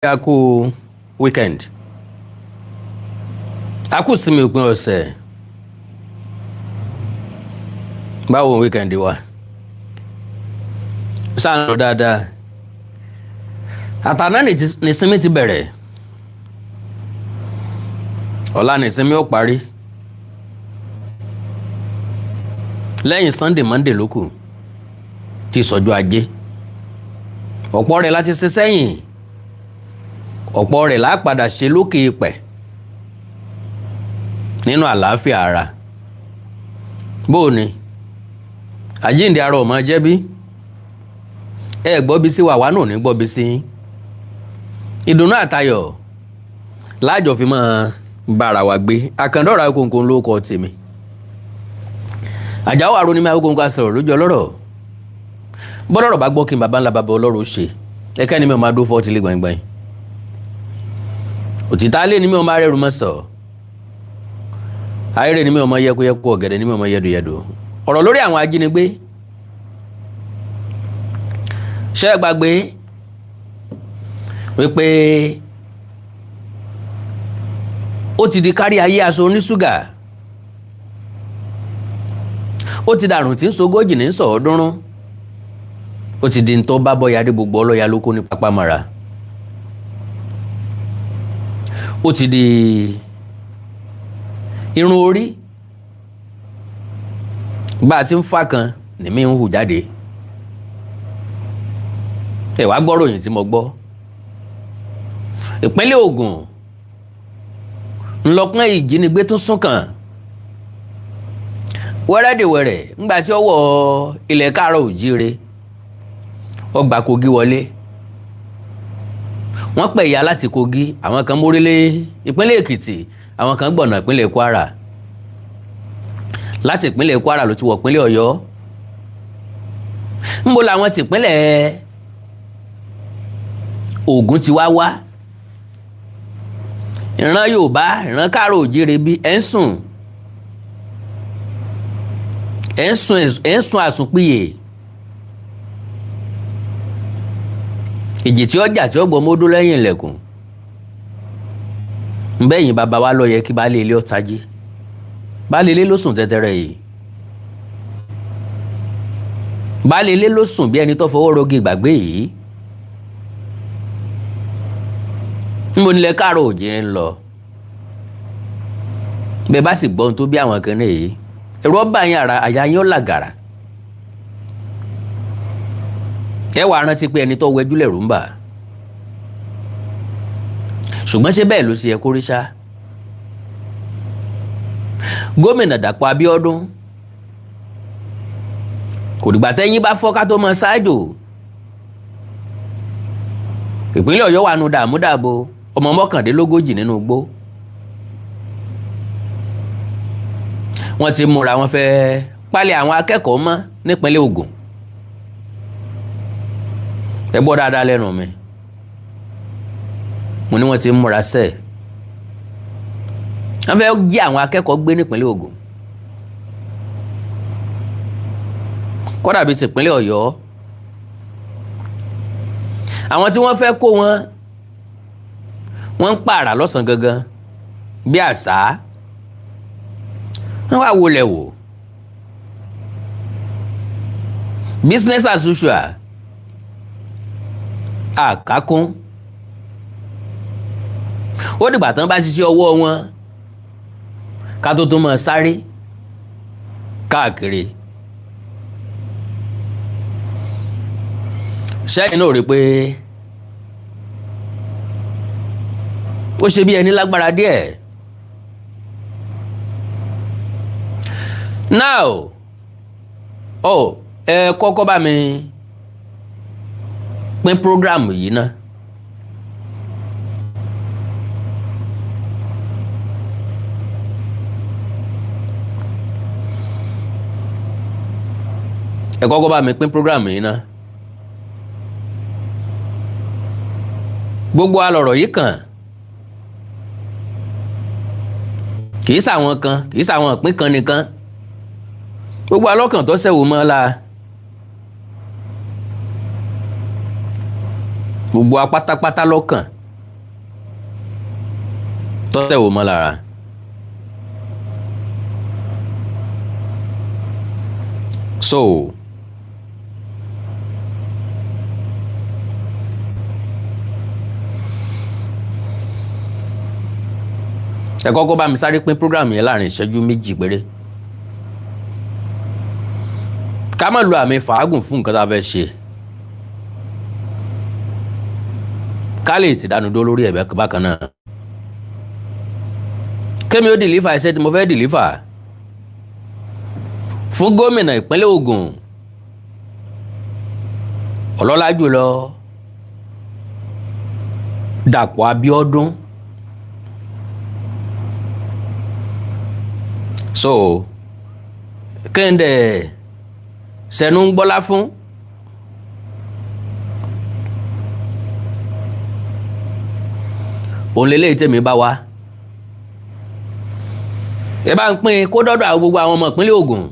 A kú weekend, a kú sinmi òpin ọ̀sẹ̀. Báwo weekend wa sáà ń lọ dáadáa? Àtàná nísinmi ti bẹ̀rẹ̀, ọ̀la nísinmi ó parí, lẹ́yìn Sunday, Monday ló kù tí sọjọ́ ajé. Ọ̀pọ̀ rẹ̀ láti ṣe sẹ́yìn, ọ̀pọ̀ rẹ̀ là padà ṣe lókè ipẹ̀ nínú àlàáfíà ara. Bóò ni àjíǹde ara ọmọ jẹ́ bí ẹ gbọ́ bí sí wàwá náà ní gbọ́ bí sí ìdùnnú àtayọ̀ láàjọ fi máa bára wa gbé. Àkàndọ̀rọ̀ Awíkonko ló kọ tèmi, Àjàó àrò ní mi. Awíkonko àsọ̀rọ̀ lójú ọlọ́rọ̀, bọ́lọ́rọ̀ bá gbọ́ kí n bàbá ńlá bàbá ọlọ́rọ̀ ṣe ẹ̀ka ni mi ò máa dó fọ́ọ̀tì lé gbọ̀ngbọ̀n. Òtítà lé ní mi ò máa rẹ́rù mọ́ sọ ayére ni mi ò máa yẹkuyẹku, ọ̀gẹ̀dẹ̀ ni mi ò máa yẹdùyẹdù. Ọ̀rọ̀ lórí àwọn ajínigbé, ṣé ẹ gbàgbé wípé ó ti di kárí ayé aṣọ oníṣúgà, ó ti dàrún tí ń sogójì ní sọ̀ọ́dúnrún, ó ti di ntọ́ bá bọ́yadé gbogbo ọlọ́ya ló kó ní pápámọ́ra, ó ti di irun orí bá a ti ń fà kan ní mi ń hù jáde. Ẹ wá gbọ́ ròyìn tí mo gbọ́, ìpínlẹ̀ Ògùn ńlọpọ́n ìjínigbé tún sún kàn wẹ́rẹ́dìwẹ̀rẹ̀ ńgbà tí ó wọ ilẹ̀ káàárọ̀ òjíire, ó gba Kogi wọlé. Wọ́n pẹ̀ ya láti Kogi, àwọn kan mórílé ìpínlẹ̀ Èkìtì, àwọn kan gbọ̀nà ìpínlẹ̀ Kwara. Láti ìpínlẹ̀ Kwara ló ti wọ̀ ìpínlẹ̀ Ọ̀yọ́. Ńbo làwọn ti ìpínlẹ̀ Ògùn ti wá wá? Ìran Yorùbá, ìran káàárọ̀ òjíire, bí ẹ̀ ń sùn, ẹ̀ ń sùn, ẹ̀ ń sùn àsùnpìyè. Ìjì tí ọjà tí ó gbọ́ mọ́dún lẹ́yìn ilẹ̀kùn nbẹ́yìn bàbá wa lọ yẹ kí baálé ilé ọ̀tá jí. Baálé ilé ló sùn tẹ́tẹ́rẹ́ yìí, baálé ilé ló sùn bí ẹni tó fọwọ́ rogi ìgbàgbé yìí. Níbo nílẹ̀ káàárọ̀ òjìrì ń lọ? Bẹ́ẹ̀ bá sì gbọ́ ohun tó bí àwọn kan yìí, ẹ̀rọ ọba yín, ara àyà yín ó làgàrà. Ẹ wàá rántí pé ẹni tó wẹjú lẹ̀rù ń bà. Ṣùgbọ́n ṣé bẹ́ẹ̀ ló ṣe yẹ kó rí ṣá? Gómìnà Dàpọ̀ Abíọ́dún, kò dìgbà tẹ́yìn bá fọ́ ká tó mọ ṣáájò. Ìpínlẹ̀ Ọ̀yọ́ wà nù dààmú dààbò, ọmọ 39 nínú igbó. Wọ́n ti múra, wọn fẹ́ pálẹ̀ àwọn akẹ́kọ̀ọ́ mọ́ nípínlẹ̀ Ògùn. Ẹ gbọ́ dáadáa lẹ́nu mi, mo ní wọ́n ti múra sẹ́ẹ̀, wọ́n fẹ́ jí àwọn akẹ́kọ̀ọ́ gbé nípínlẹ̀ Ògùn, kódà bíi tìpínlẹ̀ Ọ̀yọ́. Àwọn tí wọ́n fẹ́ kó wọn, wọ́n ń pààrà lọ́sàn-án gangan bí àṣà. Wọ́n wá wọlé wò, business as usual àkákún. Ó dìgbà tán bá ṣiṣẹ́ ọwọ́ wọn ká tó tún máa sáré káàkiri. Sẹ́yìn náà rí i pé ó ṣe bí ẹni lágbára díẹ̀. Now, oh, ẹ kọ́kọ́ bá mi pín program yìí ná. Ẹ kọ́kọ́ bá mi pín program yìí ná. Gbogbo alọ̀rọ̀ yìí kàn, kì í ṣàwọn kan, kì í ṣàwọn ìpín kan nìkan, gbogbo alọ́kàn tó ṣẹ̀wò mọ́ la, gbogbo apátápátá lọ́kàn. Tọ́tẹ̀ wò mọ́ lára. So ẹ kọ́kọ́ bá mi sáré pín program yẹn láàrin ìṣẹ́jú 2 péré, ká má lo àmì fàágùn fún nǹkan tá a fẹ́ ṣe, ká lè ti dánu dó lórí ẹ̀bẹ̀ bákan náà. Kémi ó deliver iṣẹ́ tí mo fẹ́ deliver fún gómìnà ìpínlẹ̀ Ògùn, ọlọ́lá jùlọ Dàpọ̀ Abíọ́dún. So kéde sẹnu ń gbọ́lá fún òun lélẹ́yìí tèmi bá wa. Ẹ bá ń pín kó dọ́dọ̀ àwọn gbogbo àwọn ọmọ ìpínlẹ̀ Ògùn.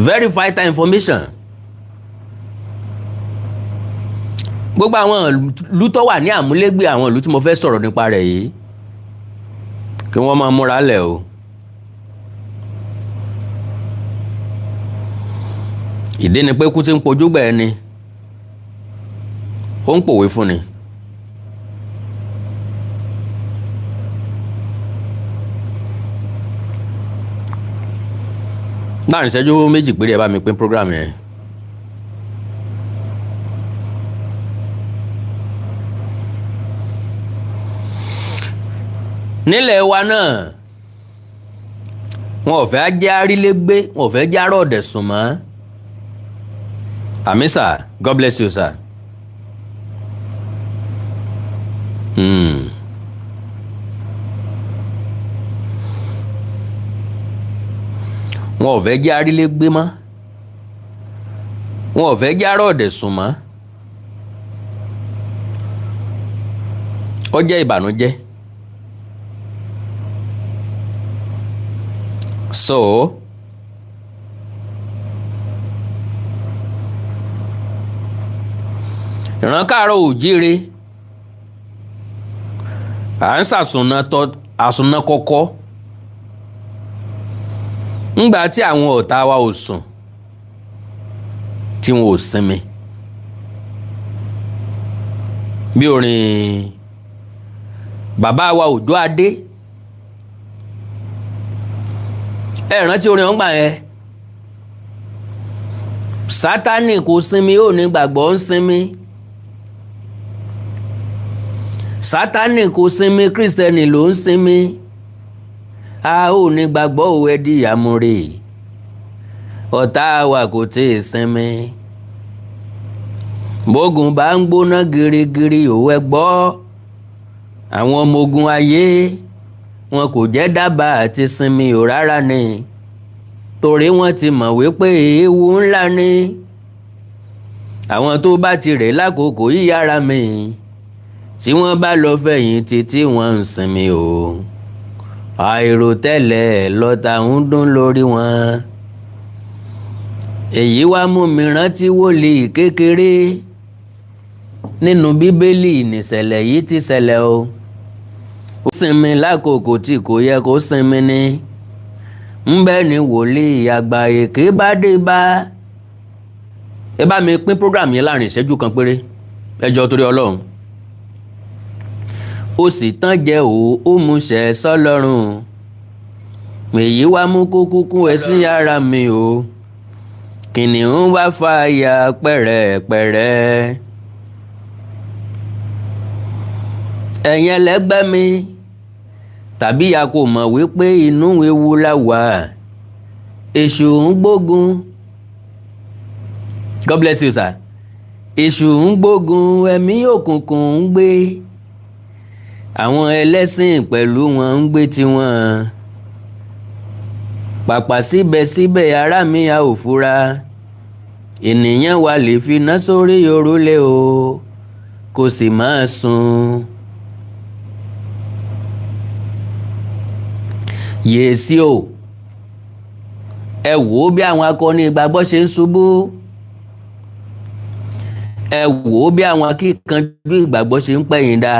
Very vital information. Gbogbo àwọn ìlú tó wà ní àmúlégbé àwọn ìlú tí mo fẹ́ sọ̀rọ̀ nípa rẹ̀ yìí, kí wọ́n máa múra lẹ̀ o. Ìdí ni pé kú tí ń pojú gbẹ̀ ẹni, ó ń pòwe fún ni. Láàrin ìṣẹ́jú 2 péré, ẹ bá mi pín program yẹn. Nílẹ̀ wa náà, wọn ò fẹ́ jẹ́ arílégbé, wọn ò fẹ́ jẹ́ arọ́ ọ̀dẹ̀ sùn mọ́. Àmín sir, God bless you, sir. Wọn ò fẹ́ jẹ́ arílégbé mọ́, wọn ò fẹ́ jẹ́ arọ́ ọ̀dẹ̀ sùn mọ́. Ó jẹ́ ìbànújẹ́. So ìran káàárọ̀ òjíire, à ń sàsùnà tọ àsùnà kọ́kọ́ ńgbà tí àwọn ọ̀tá wa ò sùn, tí wọn ò sinmi, bí orin bàbá wa Òjó Adé. Ẹ rántí orin ọ̀ngbà yẹn? Sátánì kò sinmi, ó ní gbàgbọ́ ń sinmi. Sátánì kò sinmi, Kírísítẹ́nì ló ń sinmi. A ò ní gbàgbọ́ ò, ẹ di àmúre, ọ̀tá wa kò tí ì sinmi. Bógun bá ń gbóná girigiri, òun ẹ gbọ́, àwọn ọmọ ogun ayé wọn kò jẹ́ dábàá àti sinmi ò rárá ni, torí wọ́n ti mọ̀ wípé ewu ńlá ni. Àwọn tó bá ti rè lákòókò yíyára mi, tí wọ́n bá lọ fẹ̀yìntì tí wọ́n ń sinmi o, àìròtẹ́lẹ̀ lọ́tà ń dún lórí wọn. Èyí wá mú mi rántí wòlíì kékeré nínú Bíbélì. Nìṣẹ̀lẹ̀ yìí ti ṣẹlẹ̀ o. Ó sinmi lákòókò tí kò yẹ kó sinmi ni. Ńbẹ ni wòlíì àgbà èké bá dé bá. Ẹ bá mi pín program yẹn láàrin ìṣẹ́jú kan péré, ẹ jọ̀ọ́, torí Ọlọ́run. Ó sì tán jẹ́ o, ó múṣẹ sọ́lọ́run. Èyí wá mú kó kúkú ẹ sí ara mi o. Kìnìún wá fàyà pẹ̀rẹ̀pẹ̀rẹ̀. Ẹ̀yin ẹlẹgbẹ́ mi, tàbí a kò mọ̀ wípé inú ewu la wà? Èṣù ń gbógun. God bless you, sir. Èṣù ń gbógun, ẹ̀mí òkùnkùn ń gbé, àwọn ẹlẹ́sìn pẹ̀lú wọn ń gbé tiwọn. Pàpà síbẹ̀síbẹ̀, ará mi, a ò fura. Ènìyàn wa lè finá sórí òrùlé o, kò sì máa sùn. Yèésí o, ẹ wò ó bí àwọn akọni ìgbàgbọ́ ṣe ń ṣubú. Ẹ wò ó bí àwọn akíkanjú ìgbàgbọ́ ṣe ń pẹ̀yìn dà.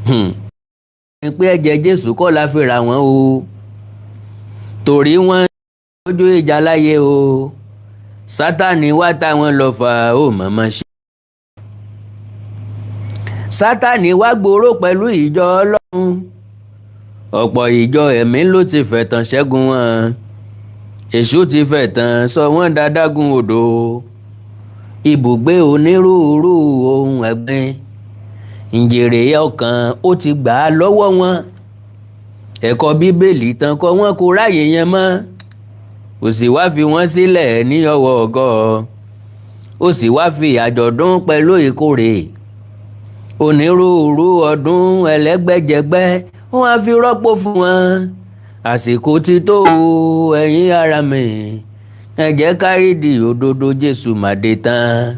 Ní pé ẹ̀jẹ̀ Jésù kọ́ la fi rà wọ́n o, torí wọ́n lójú ìjà láyé o. Sátani wá táwọn lọ fà ó mọ̀mọ́ ṣe. Sátani wá gbòòrò pẹ̀lú ìjọ Ọlọ́run. Ọ̀pọ̀ ìjọ ẹ̀mí ló ti fẹ̀tàn ṣẹ́gun wọn. Èṣù ti fẹ̀tàn sọ wọ́n dádágún odò, ibùgbé onírúurú ohun ẹ̀gbin. Ǹjèrè ọkàn ó ti gbà á lọ́wọ́ wọn. Ẹ̀kọ́ Bíbélì tán kọ́ wọn kò ráàyè yẹn mọ́. Ó sì wá fi wọ́n sílẹ̀ ní ọwọ́ ọgọ́. Ó sì wá fi àjọ̀dún pẹ̀lú ìkórè, onírúurú ọdún ẹlẹ́gbẹ́jẹgbẹ́, wọ́n á fi rọ́pò fún wọn. Àsìkò ti tó o, ẹ̀yin ará mi, ẹ jẹ́ ká rídìí òdodo. Jésù màdé tán.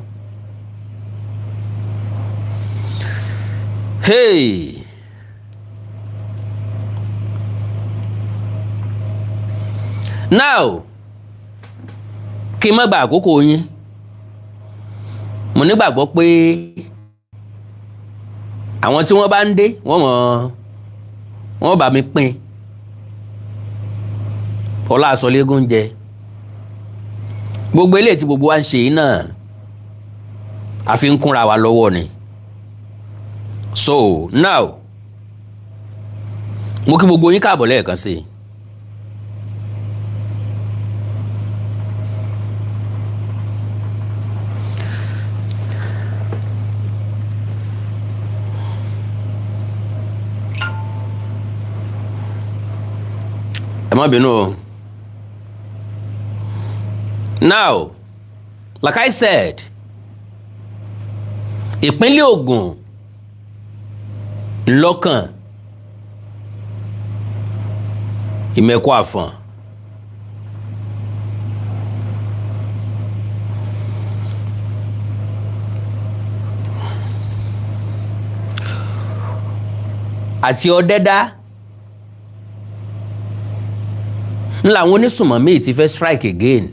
Hey! Now, kí n má gba àkókò yín, mo nígbàgbọ́ pé àwọn tí wọ́n bá ń dé, wọ́n mọ̀, wọ́n bá mi pín ọlá àsọlégún jẹ. Gbogbo eléyìí tí gbogbo wa ń ṣe yìí náà, a fi ń kúnra wa lọ́wọ́ ni. So now, mo kí gbogbo yín káàbọ̀ lẹ́ẹ̀kan sí i. Ẹ má bínú o. Now, like I said, ìpínlẹ̀ Ògùn lọ́kàn Ìmẹ̀kọ Àfọ̀n. Àti Ọ̀dẹ́dá ń làwọn onísùnmọ̀mí ti fẹ́ strike again.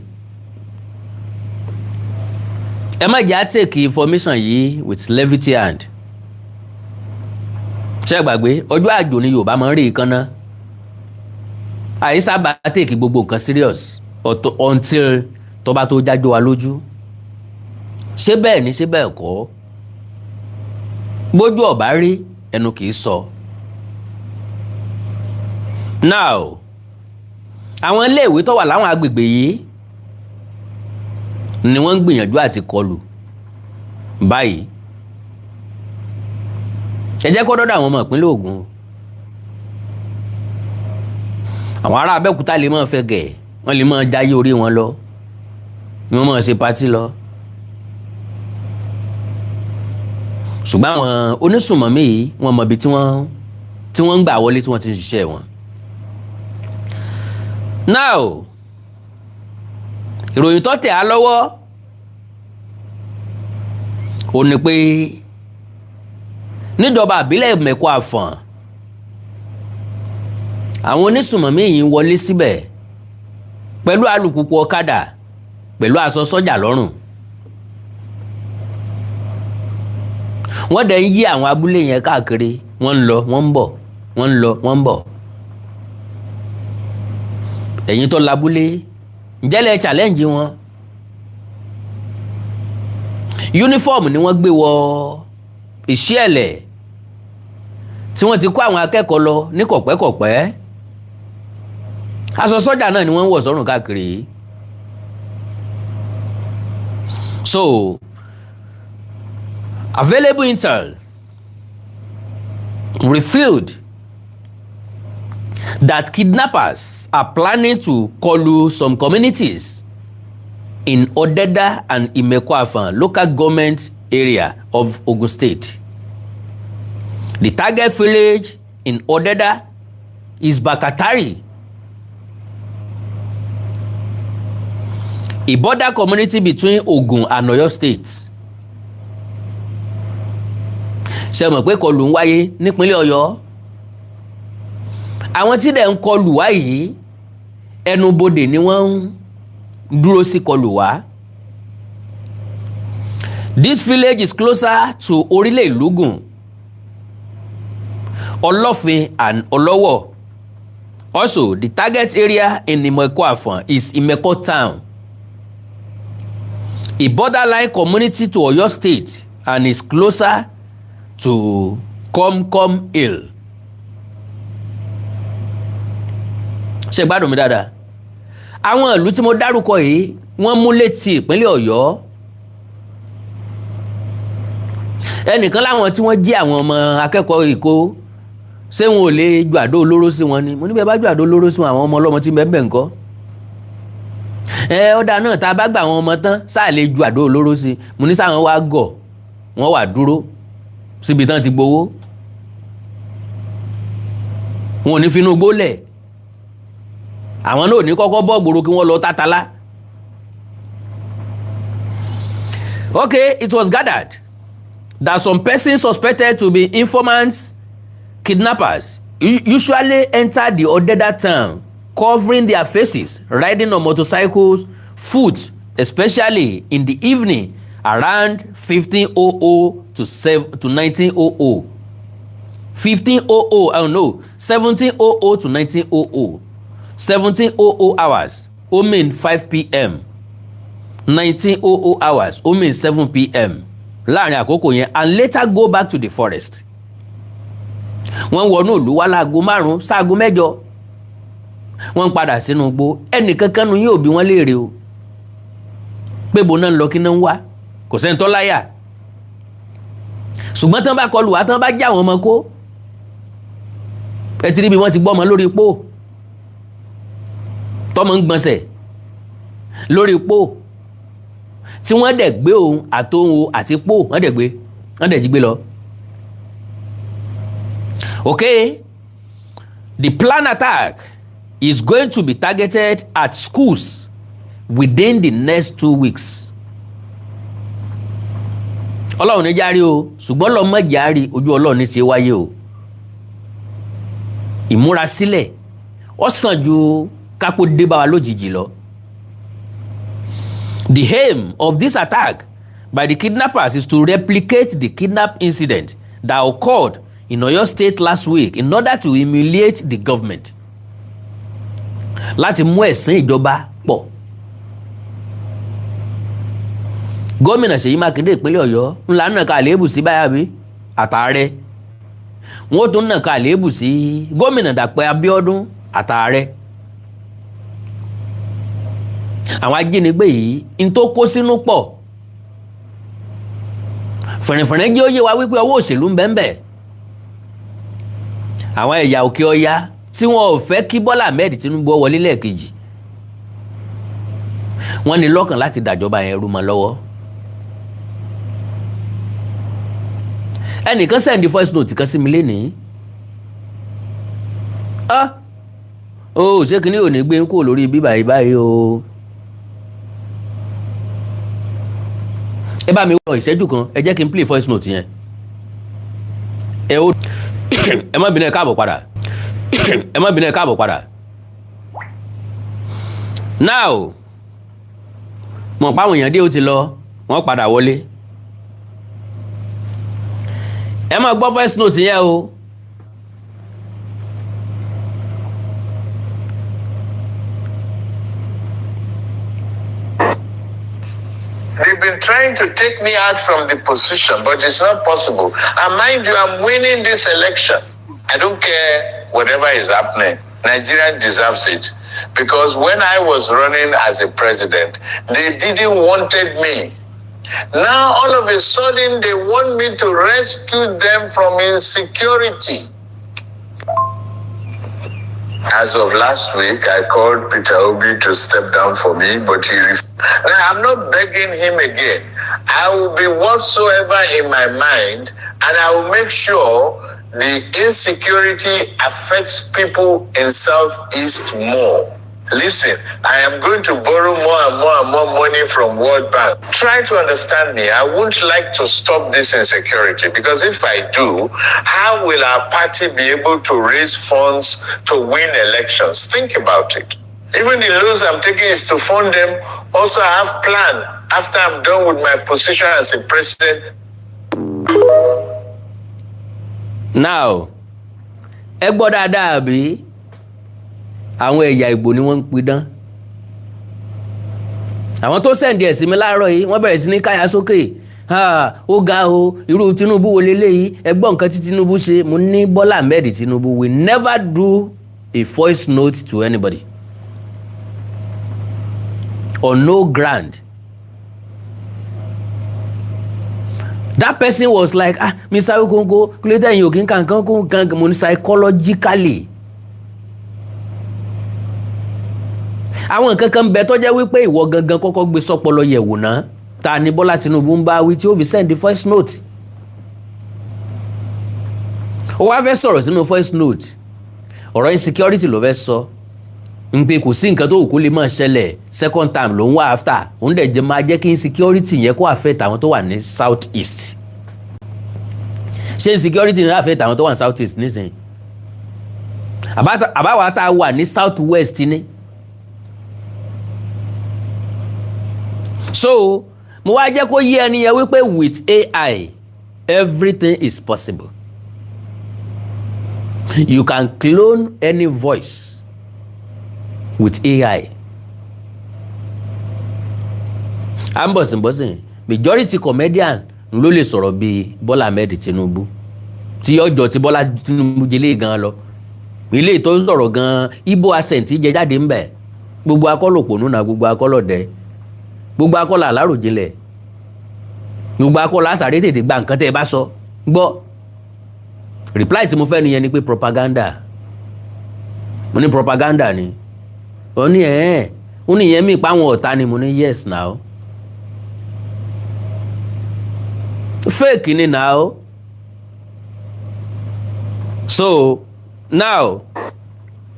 Ẹ má jẹ́ á take information yìí with levity hand. Ṣé ẹ gbàgbé, ọjọ́ àjò ni Yorùbá máa ń rí ìkànnà. Àyíṣàbà take gbogbo nǹkan serious until tó bá tó jájó wa lójú. Ṣé bẹ́ẹ̀ ni? Ṣé bẹ́ẹ̀ kọ́? Bójú ọ̀bá rí, ẹnu kì í sọ. Now, àwọn iléèwé tó wà láwọn agbègbè yìí ni wọ́n ń gbìyànjú àti kọlù báyìí. Ẹ jẹ́ kó dọ́dọ̀ àwọn ọmọ ìpínlẹ̀ Ògùn. Àwọn ará Abẹ́òkúta lè máa fẹ́ gẹ̀, wọ́n lè máa jáyé orí wọn lọ, wọ́n máa ṣe party lọ, ṣùgbọ́n àwọn onísùnmọ̀mí yìí, wọ́n mọ ibi tí wọ́n ń gbà wọlé, tí wọ́n ti ń ṣiṣẹ́ wọn. Now, ìròyìn tó tẹ̀ á lọ́wọ́ ò ní pé níjọba àbílẹ̀ Ìmẹ̀kọ Àfọ̀n, àwọn onísùnmọ̀mí yìí ń wọlé síbẹ̀ pẹ̀lú alùpùpù ọ̀kadà, pẹ̀lú aṣọ sọ́jà lọ́rùn. Wọ́n dẹ̀ ń yí àwọn abúlé yẹn káàkiri. Wọ́n ń lọ, wọ́n ń bọ̀, wọ́n ń lọ, wọ́n ń bọ̀. Ẹ̀yin tó labúlé, ǹjẹ́ lẹ challenge wọn? Uniform ni wọ́n gbé wọ Ìṣíẹ̀lẹ̀ tí wọ́n ti kó àwọn akẹ́kọ̀ọ́ lọ ní kọ̀pẹ́kọ̀pẹ́. Aṣọ sọ́jà náà ni wọ́n ń wọ̀ sọ́rùn káàkiri. So available intel revealed that kidnappers are planning to kọlu some communities in Odeda and Imeko-Afon local government area of Ogun State. The target village in Odeda is Bakatari, a border community between Ogun and Oyo State. Ṣe mọ̀ pé kọlù ń wáyé nípínlẹ̀ Ọ̀yọ́? Àwọn tí dẹ̀ ń kọlù wá yìí, ẹnubodè ni wọ́n ń dúró sí kọlù wá. This village is closer to Orílẹ̀ Ìlúgùn. Olofin and Olowo. Also, the target area in Imeko Afon is Imeko town, a borderline community to Oyo State, and is closer to Komkom Hill. Ṣé gbádùn mi dáadáa? Àwọn ìlú tí mo dárúkọ yìí, wọ́n mú létí ìpínlẹ̀ Ọ̀yọ́. Ẹnìkan láwọn tí wọ́n jí àwọn ọmọ akẹ́kọ̀ọ́ Èkó, ṣé wọn ò lè ju àdó olóró sí wọn ni? Mo ní bẹ́ẹ̀ bá ju àdó olóró sí wọn, àwọn ọmọ ọlọ́mọ tí ń bẹ́ẹ̀ bẹ́ẹ̀ ńkọ́? Ẹ ọ̀dà náà, tá a bá gba àwọn ọmọ tán, sáà lè ju àdó olóró sí? Mo ní sáwọn wá gọ̀, wọ́n wà dúró síbi tán ti gbowó, wọn ò ní finú gbólẹ̀, àwọn náà ò ní kọ́kọ́ bọ́ gbòòrò kí wọ́n lọ tátàlá. Okay, it was gathered that some persons suspected to be informants, kidnappers, usually enter the Odeda town covering their faces, riding on motorcycles, foot, especially in the evening around 15:00 to 7 to 19:00. 15:00, I don't know, 17:00 to 19:00. 17:00 hours, ó mean 5 p.m. 19:00 hours, ó mean 7 p.m. Láàrin àkókò yẹn, and later go back to the forest. Wọ́n wọnú ìlú wá láago 5 sáago 8, wọ́n ń padà sínú igbó. Ẹnìkankan nu yóò bí wọ́n léèrè o pé bo náà ń lọ, kí náà ń wá? Kò sẹ́ni tó láyà. Ṣùgbọ́n tán bá kọlù wá, tán bá já àwọn ọmọ kó, ẹ ti rí bí wọ́n ti gbọ́ ọmọ lórí pò, tọmọ ń gbọ̀nsẹ̀ lórí pò, tí wọ́n dẹ̀ gbé òun àtòun àti pò, wọ́n dẹ̀ gbé, wọ́n dẹ̀ jí gbé lọ. Okay, the planned attack is going to be targeted at schools within the next 2 weeks. Ọlọ́run ní járe o, ṣùgbọ́n lọ́mọ járe ojú Ọlọ́run ní ti wáyé o. Ìmúrasílẹ̀ ó sàn ju kápó dé bá wa lójijì lọ. The aim of this attack by the kidnappers is to replicate the kidnap incident that occurred in Oyo State last week in order to humiliate the government. Láti mú ẹ̀sìn ìjọba pọ̀. Gómìnà Ṣèyí Mákindé ìpínlẹ̀ Ọ̀yọ́ ńlá nàka àléébù sí báyà bí àtàrẹ. Wọ́n tún nàka àléébù sí gómìnà Dàpọ̀ Abíọ́dún àtàrẹ. Àwọn ajínigbé yìí n tó kó sínú pọ̀. Fẹ̀rẹ̀fẹ̀rẹ̀ jẹ́ ó yé wa wípé ọwọ́ òṣèlú ń bẹ ń bẹ. Àwọn ẹ̀yà òkè ọya tí wọn ò fẹ́ kí Bọ́lá Ahmed Tinubu wọlé lẹ́ẹ̀kejì, wọ́n ní lọ́kàn láti dàjọba yẹn rú mọ́ lọ́wọ́. Ẹnìkan send voice note kan sí mi lénìí. Ah, ó ṣé kí ni ò ní gbé kúrò lórí bíbá yìí báyìí o? Ẹ bá mi wọ ìṣẹ́jú kan, ẹ jẹ́ kí n play voice note yẹn. Ẹ ó ẹ má bínú, ẹ káàbọ̀ padà. Ẹ má bínú, ẹ káàbọ̀ padà. Now, mọ̀ páwọn èèyàn dé, ó ti lọ, wọ́n padà wọlé. Ẹ máa gbọ́ voice note yẹn o. They've been trying to take me out from the position, but it's not possible. And mind you, I'm winning this election. I don't care whatever is happening. Nigeria deserves it. Because when I was running as a president, they didn't wanted me. Now, all of a sudden, they want me to rescue them from insecurity. As of last week, I called Peter Obi to step down for me, but he refused. Now, I'm not begging him again. I will be whatsoever in my mind, and I will make sure the insecurity affects people in Southeast more. Listen, I am going to borrow more and more and more money from World Bank. Try to understand me. I wouldn't like to stop this insecurity, because if I do, how will our party be able to raise funds to win elections? Think about it. Even the loans I'm taking is to fund them. Also, I have plan after I'm done with my position as a president. Now, Ẹ gbọ́ dáadáa, àbí àwọn ẹ̀yà Ìgbò ni wọ́n ń pidán? Àwọn tó send ẹ̀ sí mi láàárọ̀ yìí, wọ́n bẹ̀rẹ̀ sí ní káyà sókè. Ó ga o, irú Tinubu wo leléyìí? Ẹ gbọ́ nǹkan tí Tinubu ṣe. Mo ní Bọ́lá Ahmed Tinubu will never do a voice note to anybody on no ground. That person was like, "Ah, Mr. Awikonko, kúlẹ̀tẹ̀ yìí ò kí n kà nǹkan kó nǹkan." Mo ní psychologically, àwọn nǹkan kan bẹ tó jẹ́ wípé ìwọ gangan kọ́kọ́ gbé sọ́pọlọ yẹ̀wò náà. Ta ni Bọ́lá Tinubu ń bá wí tí ó fi send the voice note? Ó wá fẹ́ sọ̀rọ̀ sínú voice note, ọ̀rọ̀ insecurity ló fẹ́ sọ, n pé kò sí nǹkan tó wù kó lè máa ṣẹlẹ̀, second term ló ń wá after òun dẹ̀ jẹ́ máa jẹ́ kí insecurity yẹn kó affect àwọn tó wà ní South East. Ṣé insecurity yẹn affect àwọn tó wà ní South East nísìnyí? Àbáwá tá a wà ní South West ni. So mo wá jẹ́ kó yé ẹni yẹn wípé with AI, everything is possible. You can clone any voice with AI. À ń bọ̀sìnbọ̀sìn, majority comedian ló lè sọ̀rọ̀ bíi Bọ́lá Ahmed Tinubu, tí ọjọ́ tí Bọ́lá Tinubu jẹlé gan lọ ilé tó ń sọ̀rọ̀ gan, Igbo accent jẹ jáde ńbẹ̀. Gbogbo akọ́lò pònú náà, gbogbo akọ́lọ̀ dẹ, gbogbo akọ́lọ̀ aláròjinlẹ̀, gbogbo akọ́lọ̀ àsàré tètè gba nǹkan tẹ́ ẹ bá sọ gbọ́. Reply tí mo fẹ́ nìyẹn ni pé propaganda. Mo ní propaganda ni. Ó ní ẹ̀ ó ní ìyẹn mi pa àwọn ọ̀tá ni. Mo ní yes now, fake ni now. So now,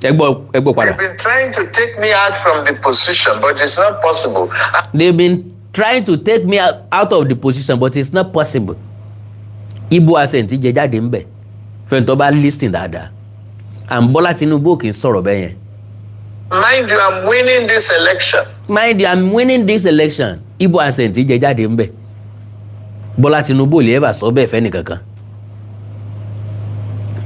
ẹ gbọ́, ẹ gbọ́ padà. They've been trying to take me out from the position, but it's not possible. They've been trying to take me out of the position, but it's not possible. Igbo accent jẹ jáde ńbẹ fẹ́ntọ́ bá listen dáadáa, and Bọ́lá Tinubu kì í sọ̀rọ̀ bẹ́ẹ̀ yẹn. Mind you, I'm winning this election. Mind you, I'm winning this election. Igbo accent jẹ jáde ńbẹ. Bọ́lá Tinubu ò lè ever sọ bẹ́ẹ̀ fẹ́ni kankan.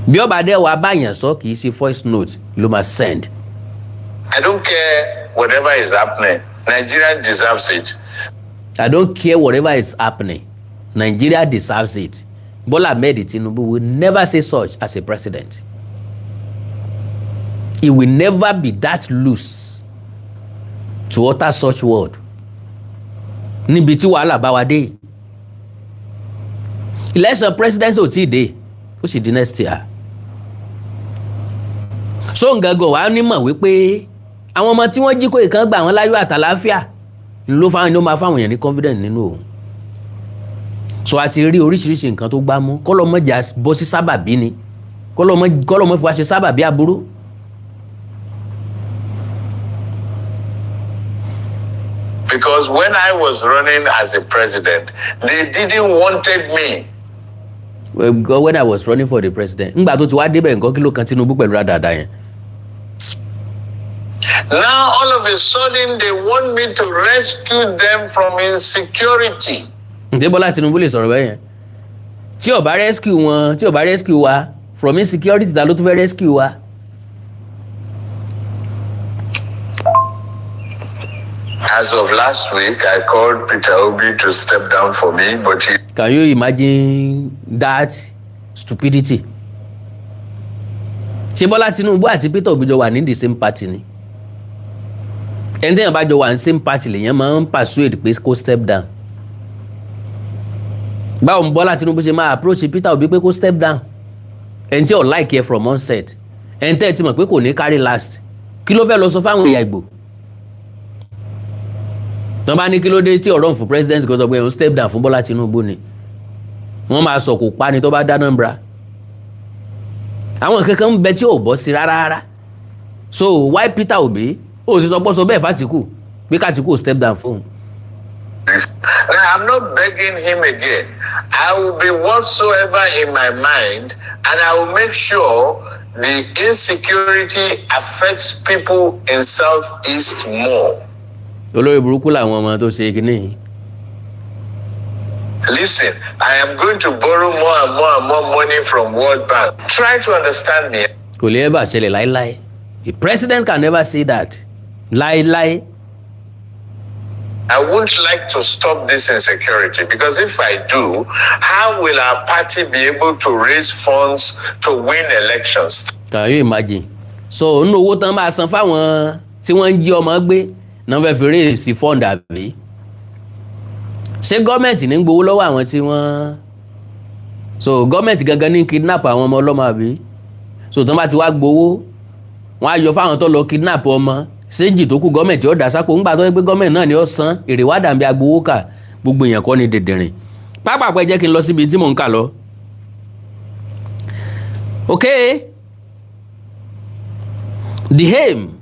Bí ọba dẹ́ wàá báyàn sọ, kì í ṣe voice note ló máa send. I don't care whatever is happening. Nigeria deserves it. I don't care whatever is happening. Nigeria deserves it. Bola Ahmed Tinubu will never say such as a president. He will never be that loose to utter such word. Níbi tí wàhálà bá wa dé. Election presidency ò tí ì dé, ó sì di next year. So ngangan wàá nímọ̀ wípé àwọn ọmọ tí wọ́n jí kó ìkan gbà wọ́n láyọ̀ àtàláfíà ló fáwọn ló máa fáwọn èèyàn ní confidence nínú òun. So a ti rí oríṣiríṣi nǹkan tó gbá mú. Kọ́lọ́mọjà bọ́ sí sábàbí ni, kọ́lọ́mọ fi wá ṣe sábàbí aburú. Because when I was running as a president, they didn't wanted me. Well, because when I was running for the president, ńgbà tó ti wá débẹ̀ nǹkan, kí ló kan Tinubu pẹ̀lú rádàdà yẹn? Now, all of a sudden, they want me to rescue them from insecurity. Ǹjẹ́ Bọ́lá Tinubu lè sọ̀rọ̀ bẹ́ẹ̀ yẹn? Tí ó bá rescue wọn, tí ó bá rescue wa from insecurity, ta ló tún fẹ́ rescue wa? As of last week, I called Peter Obi to step down for me, but he Can you imagine that stupidity? Ṣé Bọ́lá Tinubu àti Peter Obi jọ wà ní the same party ni? Ẹni tẹ́yàn bá jọ wà ní same party lèyàn máa ń persuade pé kó step down. Báwo ni Bọ́lá Tinubu ṣe máa approach Peter Obi pé kó step down, ẹni tí ò like ẹ from onset, ẹni tẹ́ ẹ ti mọ̀ pé kò ní carry last? Kí ló fẹ́ lọ sọ fáwọn ẹ̀yà Ìgbò tọ́ bá ní kí ló dé tí ọ̀rọ̀ fún president kò sọ pé òun step down fún Bọ́lá Tinubu ni? Wọ́n máa sọ kò pa ni tó bá dáná ń bra. Àwọn kankan ń bẹ tí ò bọ́ sí rárá rárá. So why Peter Obi? Ó sì sọ pọ́ sọ bẹ́ẹ̀ f'Àtìkù pé k'Àtìkù step down fún un. Now, I'm not begging him again. I will be whatsoever in my mind, and I will make sure the insecurity affects people in Southeast more. Olórí burúkú làwọn ọmọ tó ṣe kínní yìí. Listen, I am going to borrow more and more and more money from World Bank. Try to understand me. Kò lè ever ṣẹlẹ̀ láéláé. The president can never say that láéláé. I wouldn't like to stop this insecurity because if I do, how will our party be able to raise funds to win elections? Can you imagine? So nínú owó tán máa san fáwọn tí wọ́n ń jí ọmọ gbé náà fẹ́ fi raise fund, àbí? Ṣé gọ́ọ̀mẹ̀ntì ní gbowó lọ́wọ́ àwọn tí wọ́n, so gọ́ọ̀mẹ̀ntì gangan ní kidnap àwọn ọmọ ọlọ́mọ, àbí? So tán bá ti wá gbowó, wọ́n á yọ fáwọn tó lọ kidnap ọmọ, séjì tó kù gọ́ọ̀mẹ̀ntì ó dà sápò ńgbà tó yẹ pé gọ́ọ̀mẹ̀ntì náà ni ó san èrè wá dàbí agbowó kà. Gbogbo èèyàn kọ́ ni dìndìnrìn pápákọ̀. Ẹ jẹ́ kí n lọ síbi tí mò ń kà lọ. Okay. The aim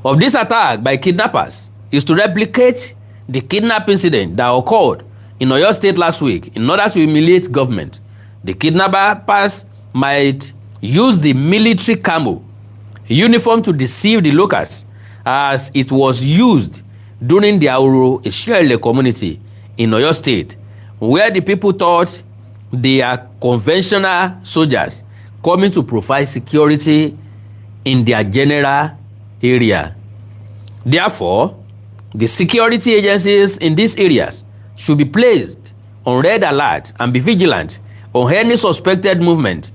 of this attack by kidnappers is to replicate the kidnap incident that occurred in Oyo State last week in order to humiliate government. The kidnappers might use the military camo uniform to deceive the locals, as it was used during the Ahoro Esiele community in Oyo State, where the people thought they are conventional soldiers coming to provide security in their general area. Therefore, the security agencies in these areas should be placed on red alert and be vigilant on any suspected movement.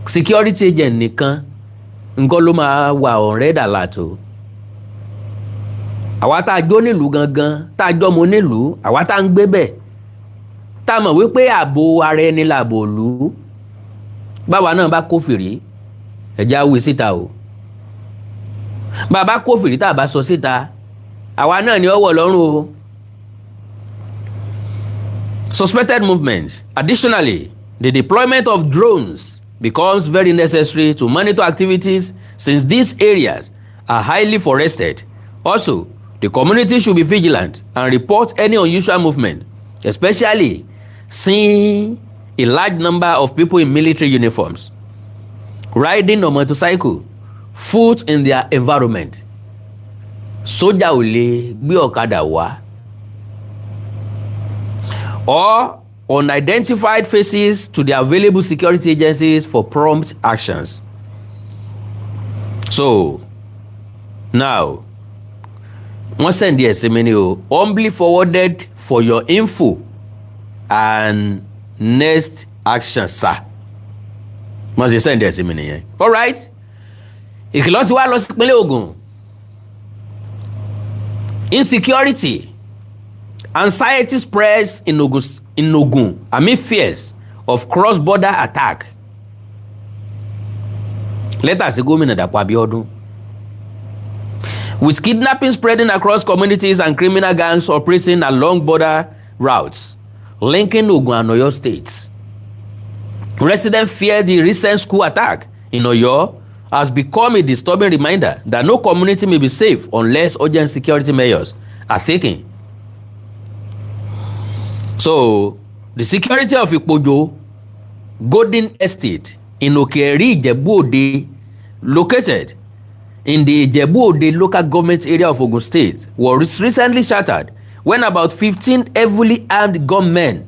Security agent nìkan nǹkan ló máa wà on red alert o. Àwa tá a jó nílùú gangan, tá a jọ́mọ nílùú, àwa tá a ń gbé bẹ̀, tá a mọ̀ wípé ààbò ara ẹni làbò ìlú, báwa náà bá kófìrí, ẹ̀já wí síta o. Bàbá kófìrí, tá a bá sọ síta, àwa náà ni ó wọ̀ lọ́rùn o. Suspected movements. Additionally, the deployment of drones becomes very necessary to monitor activities since these areas are highly forested. Also, the community should be vigilant and report any unusual movement, especially seeing a large number of people in military uniforms riding on motorcycle, foot in their environment. Sójà ò lè gbé ọ̀kadà wá, or unidentified faces to the available security agencies for prompt actions. So now, wọ́n send ẹ̀ sí mi ni o, humbly forwarded for your info and next action, sir. Wọ́n ṣe send ẹ̀ sí mi nìyẹn. Alright, ìkìlọ̀ ti wá lọ sí ìpínlẹ̀ Ògùn. Insecurity, anxiety spreads in Ogun amid fears of cross-border attack. Lẹ́tà sí gómìnà Dàpọ̀ Abíọ́dún. With kidnapping spreading across communities and criminal gangs operating along border routes linking Ogun and Oyo states, residents fear the recent school attack in Oyo has become a disturbing reminder that no community may be safe unless urgent security measures are taken. So, the security of Ipojo Golden Estate in Okeeri, Ijebu-Ode, located in the Ijebu-Ode local government area of Ogun State, was recently shattered when about 15 heavily armed gunmen